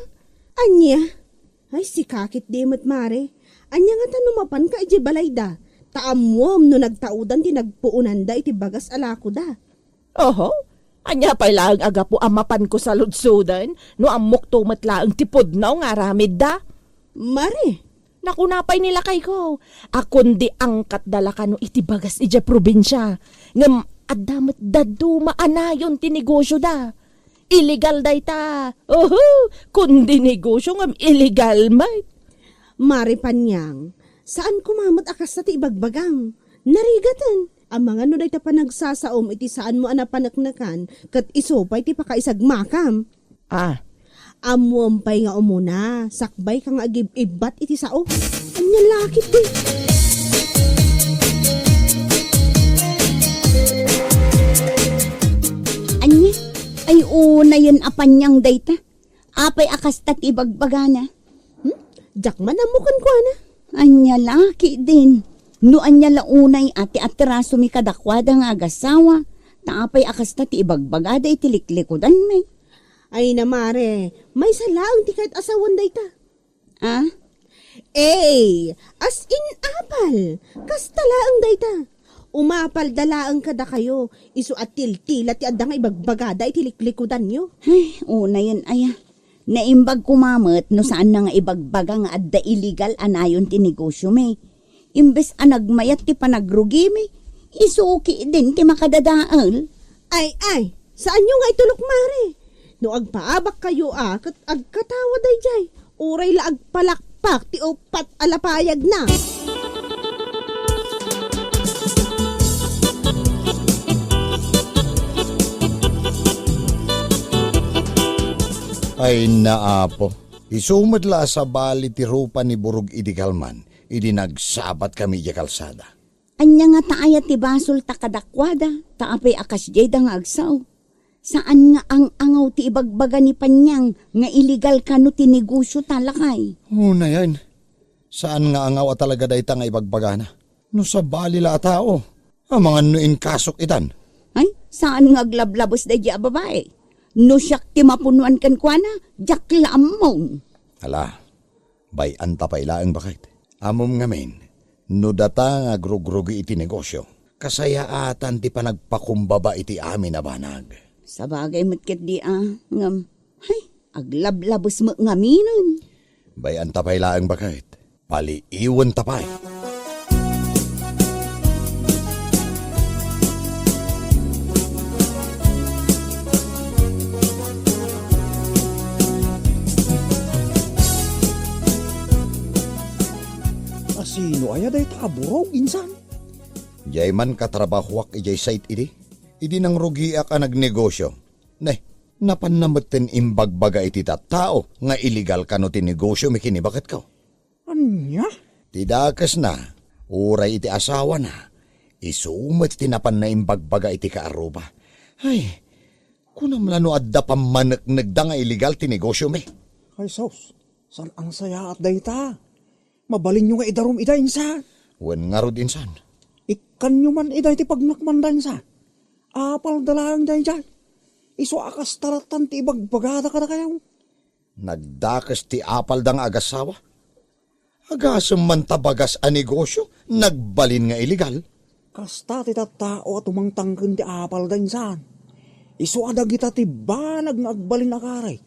Ania? Ay, sika ketdi met, mare. Ania ngata no mapanka idiay balayda? Ta ammoem no nagtaudan ti nagpuonanda iti bagas a lakoda. Oho, ania pay laeng a gapu a mapanko saludsoden no ammokto met laeng ti pudno nga aramidda? Mare. Nakuna pay ni lakayko a kundi angkatda la kano iti bagas idiay probinsia, ngem adda met dadduma a nayon ti negosioda. Illegal dayta. Oho, kundi negosio ngem illegal met. Mare Panyang, saan koma met a kasta ti ibagbagam. Narigaten. Amangan no dayta panagsasaom iti saanmo a napaneknekan ket isu pay ti pakaisagmakam. Ah. Ammoem pay nga umuna, sakbayka nga agib-ibbat iti sao. Ania la ketdi? Ania? Ay, unayen a Panyang dayta. Apay a kasta ti ibagbagana? Hmm? Diak man ammo kenkuana. Ania la ketdin? No ania la unay a ti atrasomi kadakuada nga agassawa, ta apay a kasta ti ibagbagada iti liklikudanmi? Ay na, mare, maysa laeng ti kayat a sawen dayta. Ah? Ey, as in apal. Kasta laeng dayta. Umapalda laeng kadakayo, isu a tiltila ti adda nga ibagbagada iti liklikudanyo. Ay, unayen aya. Naimbag koma met no saanna nga ibagbaga nga adda illegal a nayon ti negosiomi. Imbes a nagmayat ti panagrugimi, isu ketdin ti makadadael. Ay, ay, saanyo nga itulok, mare. No agpaabakkayo a ket agkatawa daydiay, uray la agpalakpak ti uppat a lapayagna. Ay, naapo. Isu met la a sabali ti rupa ni Burog idi kalman, idi nagsabatkami idiay kalsada. Ania ngata aya ti basolta kadakuada, ta apay a kasdiayda nga agsao? Saan nga ang-angaw ti ibagbaga ni Panyang nga illegal kano ti negosiota, lakay? Unayen, saan nga angaw a talaga dayta nga ibagbagana. No sabali la a tao, amangan no inkasok itan. Ay, saan nga aglablabes daydiay a babai? No siak ti mapunoan kenkuana, diak la ammong. Ala, bay-anta pay laeng, baket. Ammom ngamin, no data nga agrugrugi iti negosio, kasayaatan ti panagpakumbaba iti amin a banag. Sabagay met ketdi a, ngem, hay, aglablabes met ngaminen. Bay-anta pay laeng, baket. Paliiwenta pay. Sino aya dayta a burog, insan? Diay man katrabahoak idiay site idi. Idi nangrugiak a nagnegosio. Ne, napanna metten imbagbaga iti tattao nga illegal kano ti negosiomi ken ni baketko. Ania? Ti dakesna, uray iti asawana, isu met ti napanna imbagbaga iti kaarruba. Ay, kunam la no adda pammaneknekda nga illegal ti negosiomi. Ay, sus, saan a nasayaat dayta? Mabalinyo nga idarum ida, insan. Wen ngarud, insan. Ikkanyo man ida iti pagnakmanda, insan. Apalda laeng daydiay. Isu a kasta lattan ti ibagbagada kadakayo. Nagdakes ti apalda nga agassawa. Agasem man ta bagas a negosio, nagbalin nga illegal. Kasta ti tattao a tumangtang ken ti apalda, insan. Isu a dagita ti banag nga agbalin a karit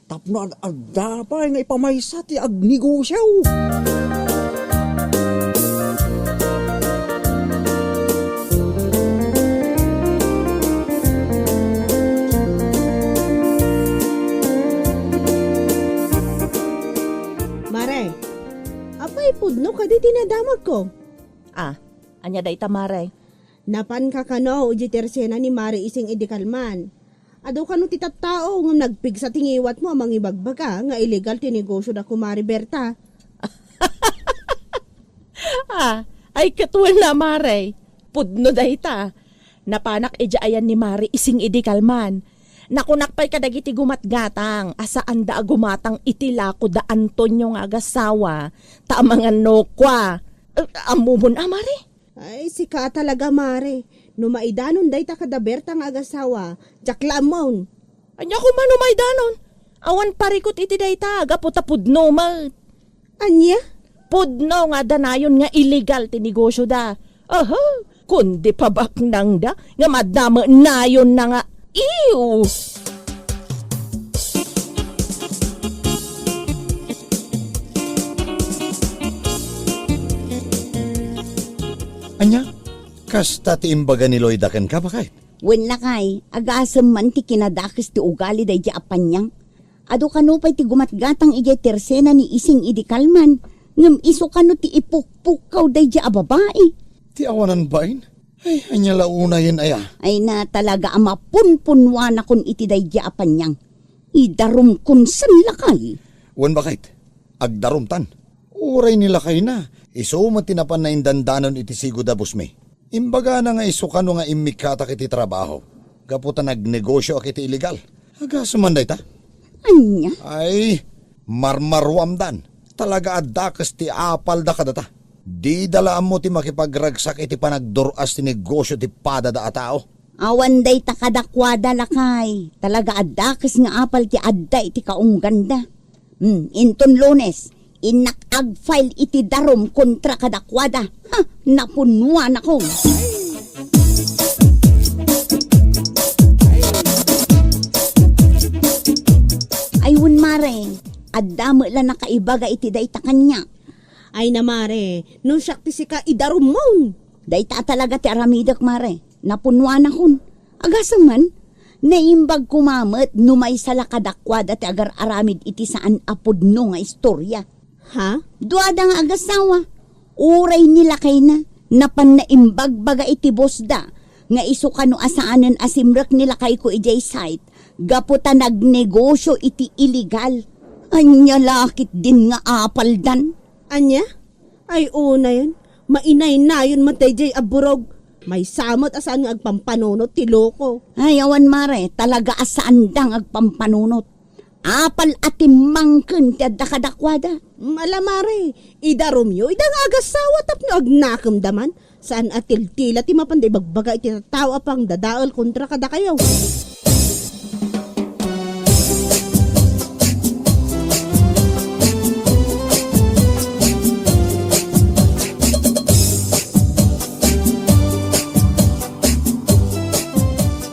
tapno ad-adda pay nga ipamaysa ti agnegosio. Mare, apay pudno kadi ti nadamagko? Ah, ania dayta, mare? Napanka kano idiay tersena ni Mare Ising idi kalman? Adu kano ti tattao ngem nagpigsa ti ngiwatmo a mangibagbaga nga illegal ti negosioda, Kumare Berta? Ah, ay ket wen a, mare. Pudno dayta. Napanak idiay ayan ni Mare Ising idi kalman. Nakunak pay kadagiti gumatgatang a saanda a gumatang iti lako da Antonio nga agassawa, ta amangan no kua. Eh, ammomon a, mare? Ay, sika talaga, mare. No maidanon dayta kada Berta nga agassawa, diak la ammon. Ania koma no maidanon? Awan parikut iti dayta, gapu ta pudno met. Ania? Pudno nga adda nayon nga illegal ti negosioda. Aha, kundi pabaknangda nga madda met nayonna nga, ew! Ania? Kasta ti imbaga ni Loida kenka, baket? Wen lakay, agasem man ti kinadakes ti ugali daydiay a paniang. Adu kano pay ti gumatgatang idiay tersena ni Ising idi kalman, ngem isu kano ti ipukpukkaw daydiay a babai. Ti awanan bain? Ay, ania la unayen aya? Ay na, talaga a mapunpunwanakon iti daydiay a paniang. Idarumkon sen lakay. Wen baket, agdarumtan. Uray ni lakayna, isu met ti napanna indandanon iti sigud a busmi. Imbagana nga isu kano nga immikkatak iti trabaho, gapu ta nagnegosioak iti illegal. Agasem man dayta? Ania? Ay, marmaruamdan. Talaga a dakes ti apalda kadata. Dida la ammo ti makipagragsak iti panagdur-as ti negosio ti padada a tao. Awan dayta kadakuada, lakay. Talaga a dakes nga apal ti adda iti kaungganda. Hmm, inton Lunes, innak ag-file iti darum kontra kadakuada. Ha, napunnuanako. Ay, wen, mare, adda met la nakaibaga iti dayta kaniak. Ay na, mare, no siak ti sika, idarummon. Dayta talaga ti aramidek, mare. Napunnuanakon. Agasem man, naimbag koma met no maysa la kadakuada ti agar-aramid iti saan a pudno nga istoria. Ha? Duada nga agassawa. Uray ni lakayna, napanna imbagbaga iti bosda nga isu kano a saanen a simrek ni lakayko idiay site gapu ta nagnegosio iti illegal. Ania la ketdin nga apaldan? Ania? Ay, unayen, mainaynayon met daydiay a burog. Maysa met a saan nga agpampanunot ti loko. Ay, awan, mare, talaga a saanda nga agpampanunot. Apal a timmangken ti adda kadakuada. Mm, ala, mare, idarumyo ida nga agassawa tapno agnakemda man. Saan a tiltila ti mapanda ibagbaga iti tattao a pangdadael kontra kadakayo.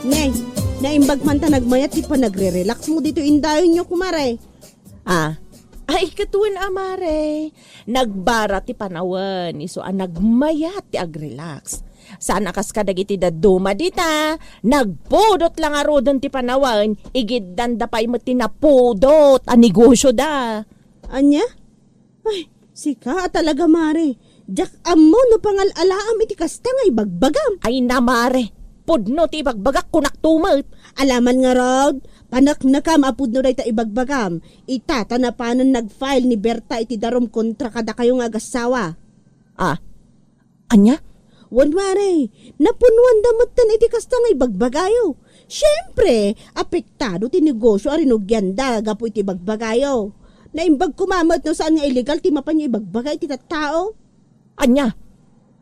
Ne, naimbag man ta nagmayat ti panagre-relax mo ditoy indayonyo, kumare. Ah, ay, ket wen a, mare. Nagbara ti panawen, isu a nagmayat ti agrelax. Saan a kas kadagiti dadduma dita, nagpudot la ngaruden ti panawen, igiddanda pay met ti napudot a negosioda. Ania? Ay, sika a talaga, mare. Diak ammo no pangal-alaam iti kasta nga ibagbagam. Ay na, mare, pudno ti ibagbagak, kunak tumet. Alaman ngarud, paneknekam a pudno dayta ibagbagam. Ita ta napanen nag-file ni Berta iti darum kontra kadakayo nga agassawa. Ah, ania? Wen, mare, napunnuanda metten iti kasta nga ibagbagayo. Siempre, apektado ti negosyo a rinugianda gapu iti ibagbagayo. Naimbag koma met no saan nga illegal ti mapanyo ibagbaga iti tattao. Ania?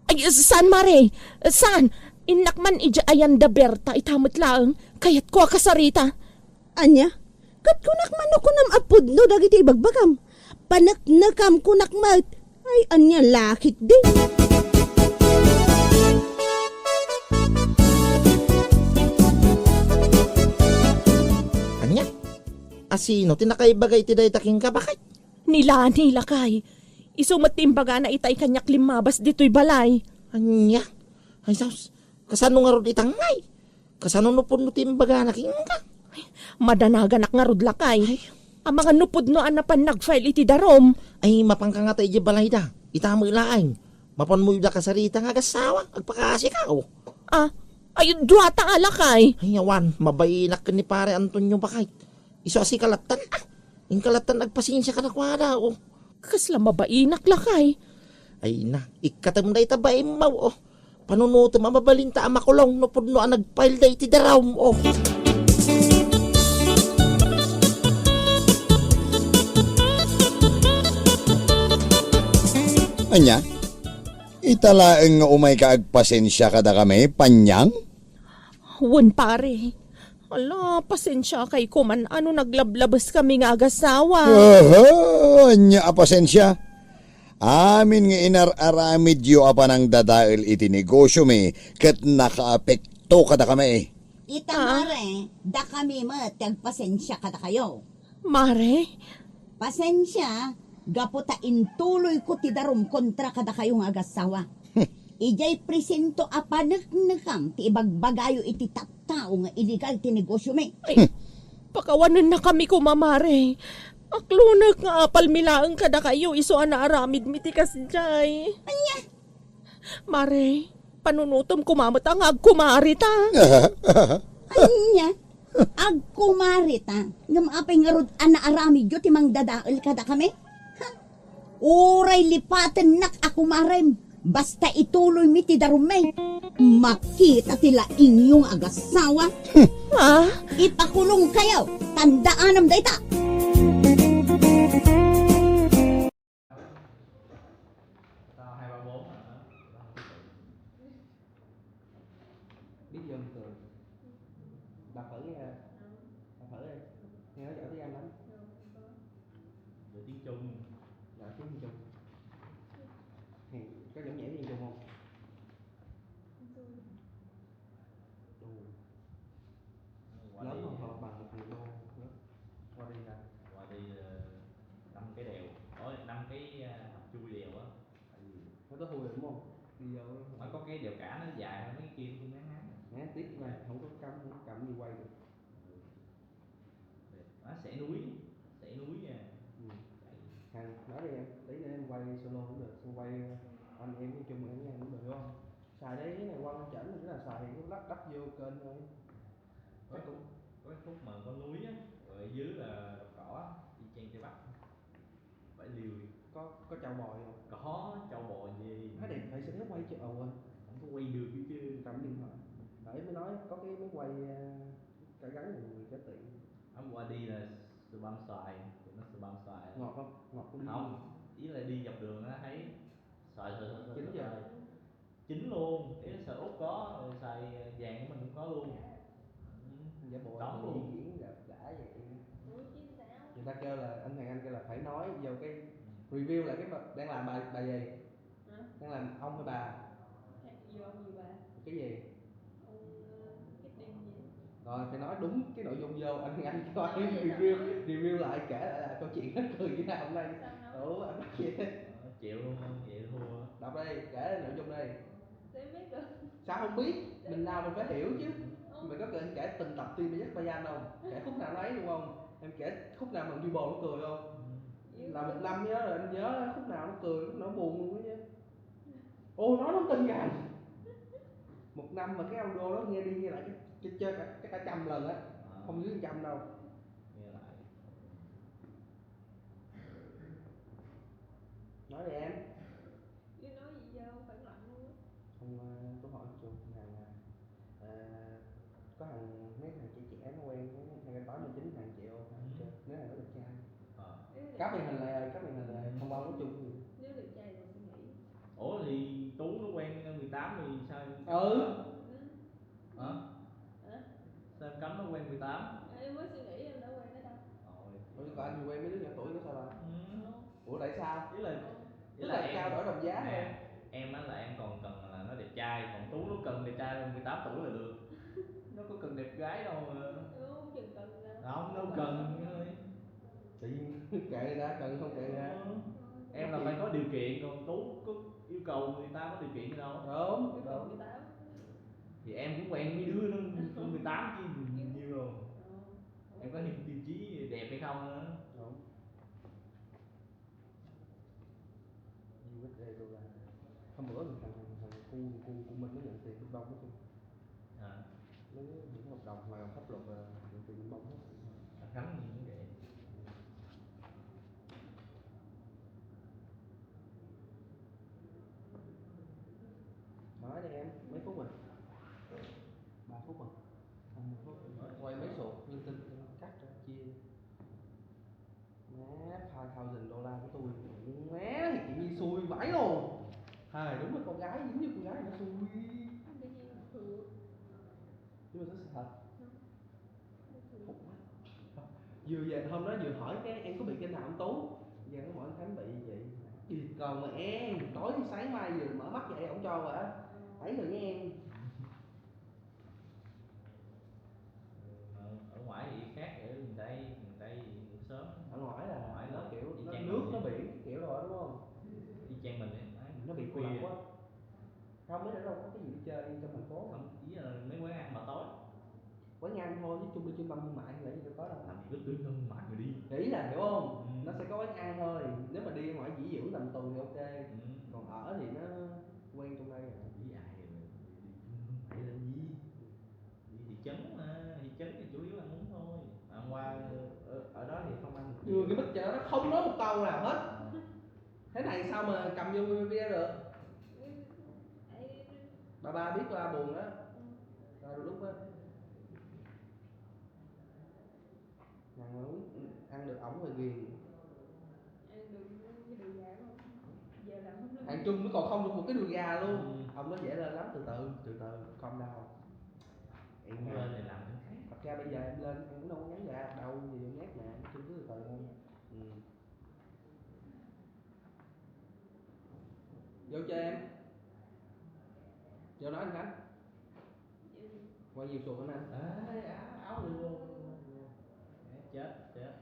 Ay, saan, mare? Saan? Innak man idiay ayan da Berta, ita met laeng. Kayatko a kasarita. Ania? Ket kunak man no kunam a pudno dagiti ibagbagam. Paneknekam kunak met. Ay, ania la ketdi? Ania? A sino ti nakaibaga iti dayta kenka, baket? Ni Lani, lakay. Isu met ti imbagana itay kaniak limmabas ditoy balay. Ania? Ay, sus. Kasano ngarud ita ngay? Kasano no pudno ti imbagana kenka? Ay, madanaganak ngarud, lakay. Ay. Amangan no pudno a napan nag-file iti darum. Ay, mapanka ngata idiay balayda. Ita met laeng. Mapanmo ida kasarita nga agassawa. Agpakaasika, o. Ah, ay, duata a, lakay. Ay, awan. Mabainak ken ni Pare Antonio, baket. Isu a sika lattan, ah. Inka lattan agpasensia kadakuada, o. Kasla mabainak, lakay. Ay na, ikkatem dayta baimmaw, o. Panunotem a mabalinta a makulong no pudno a nag-file da iti darum, o. Ania? Ita laeng nga umayka agpasensia kadakami, Panyang? Wen, pare. Ala, pasensiakay koman a no naglablabeskami nga agassawa. Aha, ania a pasensia? Amin nga inar-aramidyo a panangdadael iti negosiomi ket nakaapekto kadakami. Ita, ah, mare, dakami met ti agpasensia kadakayo. Mare? Pasensia, gapu ta intuloyko ti darum kontra kadakayo nga agassawa. Idiay presento a paneknekam ti ibagbagayo iti tattao nga illegal ti negosiomi. Ay, pakawanennakami koma, mare. Aklonek nga apalmi laeng kadakayo isu a naaramidmi ti kasdiay. Ania? Mare, panunotem koma met a nga agkumarita. Ania? Agkumarita? Ngem apay ngarud a naaramidyo ti mangdadael kadakami? Ha? Uray lipatennak a kumarem, basta ituloymi ti darummi. Makita ti laingyo nga agassawa. Ha? Ipakulongkayo, tandaanam dayta. Tao hai ba bốn hả? Biết dùng từ. Bà Phượng nha. Bà Phượng ơi. Nghe nói giỏi tiếng Anh lắm. Giỏi tiếng Trung. Giỏi tiếng Trung. Thì có giỏi nhảy tiếng Trung không? Đu. Qua đi. Lớn không? Hoặc là bằng một người đô nữa. Qua đi hả? Qua đi, ờ, năm cái đèo. Ôi, năm cái, à, hầm chui đèo á. Ừ. Nó có hôi đúng không? Đi vô. Nó có cái đèo cả nó dài hơn mấy cái kia, tôi ngán ngán. Ngán tiếp mà không có cắm, không có cắm gì quay được. Nó sẽ núi, sẽ núi nha. Ừ. Hàng nói đi em, tí nữa em quay solo cũng được, xong quay anh em nói chung em nha cũng được đúng không? Xài đây cái này quăng chỉnh rồi cái là xài thì cứ lắp đắp vô kênh thôi. Có, chắc cũng có cái khúc mà có núi á, rồi ở dưới là đồng cỏ á, y chang Tây Bắc. Bãi Liêu. Có, có châu bò gì không? Có châu bò gì? Nó đẹp vậy sao nó quay chứ? Ồ, quên. Không có quay được chứ. Chứ. Cầm điện thoại. Nãy mới nói có cái máy quay, à, cả gắn rồi mười cả tỷ. Hôm qua đi là sờ băm xoài, tụi nó sờ băm xoài. Ngọt không? Ngọt không? Không, ý là đi dọc đường á thấy xoài, xoài, xoài, xoài, chín giờ. Xoài. Chính luôn, ý là xoài Úc có, rồi xoài vàng của mình cũng có luôn. Giả bộ sống luôn. Diễn đã, đã vậy. Người ta kêu là, anh Hoàng Anh kêu là phải nói vô cái, ừ, review lại cái bài, đang làm bài, bài gì? Hả? Đang làm ông hay bà? Vô ông gì bà? Cái gì? Ông, ờ, cái tên gì? Rồi phải nói đúng cái nội dung vô, anh Hoàng Anh kêu anh review, review lại, kể lại là câu chuyện nó cười như thế nào hôm nay. Sao nói? Đủ, anh nói gì? Ờ, chịu luôn, vậy thua. Đọc đây, kể nội dung đây. Sao em biết được? Sao không biết? Mình làm mình phải hiểu chứ. Không. Mày có cần kể từng tập Teen Titans Bajan không? Kể khúc nào nó ấy luôn không? Em kể khúc nào mà Dubai nó cười không? Là một năm nhớ rồi, em nhớ khúc nào nó cười, khúc nào nó buồn luôn á chứ. Tin nhắn. Một năm mà cái audio đó nghe đi nghe lại chắc, chắc, chắc cả trăm lần á. À. Không dưới trăm đâu. Nghe lại. Nói đi em. Chứ nói gì giờ không phản loạn luôn á. Không, ờ, tôi hỏi một chút, thằng, ờ, Ờ, có thằng, mấy thằng trẻ trẻ nó quen, nó hai tám mươi chín thằng triệu hả? Ừ. Nếu thằng đó đẹp trai. Ờ. Nếu đẹp trai. Cắp màn hình lại, cắp màn hình lại, ừ, thông qua nói chung gì? Nếu đẹp trai rồi suy nghĩ. Ủa thì Tú nó quen mười tám thì sao? Ừ. Hả? Hả? Sao em cấm nó quen mười tám? Em mới suy nghĩ em đã quen nó đâu. Ôi. Ủa, có anh quen mấy đứa nhỏ tuổi nó sao rồi? Ừ. Ủa, tại sao? Ý là, ý là em, trao đổi đồng giá hả? Em, em á là em còn cần là nó đẹp trai, còn Tú nó cần đẹp trai mười tám tuổi là được. Nó có cần đẹp gái đâu mà. Không, không cần đâu. Không, đâu cần thôi. Tự nhiên kệ người ta, cần không kệ người ta. Ừ. Em là phải có điều kiện, còn Tú có yêu cầu người ta có điều kiện gì đâu. Đúng, đúng. Yêu cầu mười tám. Thì em cũng quen mấy đứa nó mười tám chứ nhiều đâu. Ừ. Em có những tiêu chí đẹp hay không nữa. Đúng. U S A đô la. Hôm bữa thằng, thằng cu, cu, cu Minh nó nhận tiền bên bông đó chứ. Hả? Nó những hợp đồng ngoài hợp pháp luật là nhận tiền bên bông hết. Thằng Khánh gì cũng vậy. Nói đi em, mấy phút rồi? Ba phút rồi. Không, mười phút. Quay mấy số linh tinh cắt ra chia. Má, five thousand dollar của tôi. Má, thì chị Nhi xui vãi luôn. Hài, đúng là con gái, giống như con gái nó xui. Tự nhiên được. Nhưng mà nó sự thật. Đúng. Khủng quá. Vừa về hôm đó vừa hỏi cái em có bị cái nào không Tú? Giờ nó hỏi anh Khánh bị vậy. Đi còn mà em, tối sáng mai vừa mở mắt dậy ổng cho rồi á. Ấy rồi với em. Ở, ở ngoài thì khác, ở miền Tây, miền Tây thì ngủ sớm. Ở ngoài là ở ngoài nó là kiểu y nó, chang nước mình nó vậy. Biển cái kiểu rồi đúng không? Y chang mình vậy, nó bị cô lập khuya quá. Không, mấy đó đâu có cái gì để chơi trong thành phố. Không, ý là mấy quán ăn mà tối. Quán ăn thôi chứ chung đi chung bằng thương mại thì là gì đâu có đâu. Làm gì có tuyến thương mại mà đi. Thì ý là hiểu không? Ừ. Nó sẽ có quán ăn thôi. Nếu mà đi ngoài nghỉ dưỡng tầm tuần thì ok. Ừ. Còn ở thì nó quen trong đây rồi. Đi ai mà đi, đi, đi, đi, đi, đi. Đi thị trấn mà, thị trấn thì chủ yếu ăn uống thôi. Mà ăn qua ở, ở đó thì không ăn được. Vừa cái bích chợ nó không nói một câu nào hết. Ờ. Thế này sao mà cầm vô video được? Bà ba biết ba buồn đó. Rồi lúc đó ăn, ăn được ống là ghiền. Ăn được cái đùi gà không? Giờ làm không được. Ăn chung nó còn không được một cái đùi gà luôn. Ừ. Ông nói dễ lên lắm, từ từ, từ từ, calm down. Em lên thì làm cái khác. Thật ra bây giờ em lên em cũng đâu có ngán gà đâu, gì vô ngát mà, chung cứ từ từ thôi. Ừ. Vô cho em. Vô nói anh Khánh. Qua nhiều sổ anh. Ê, áo, áo luôn. Chết, chết.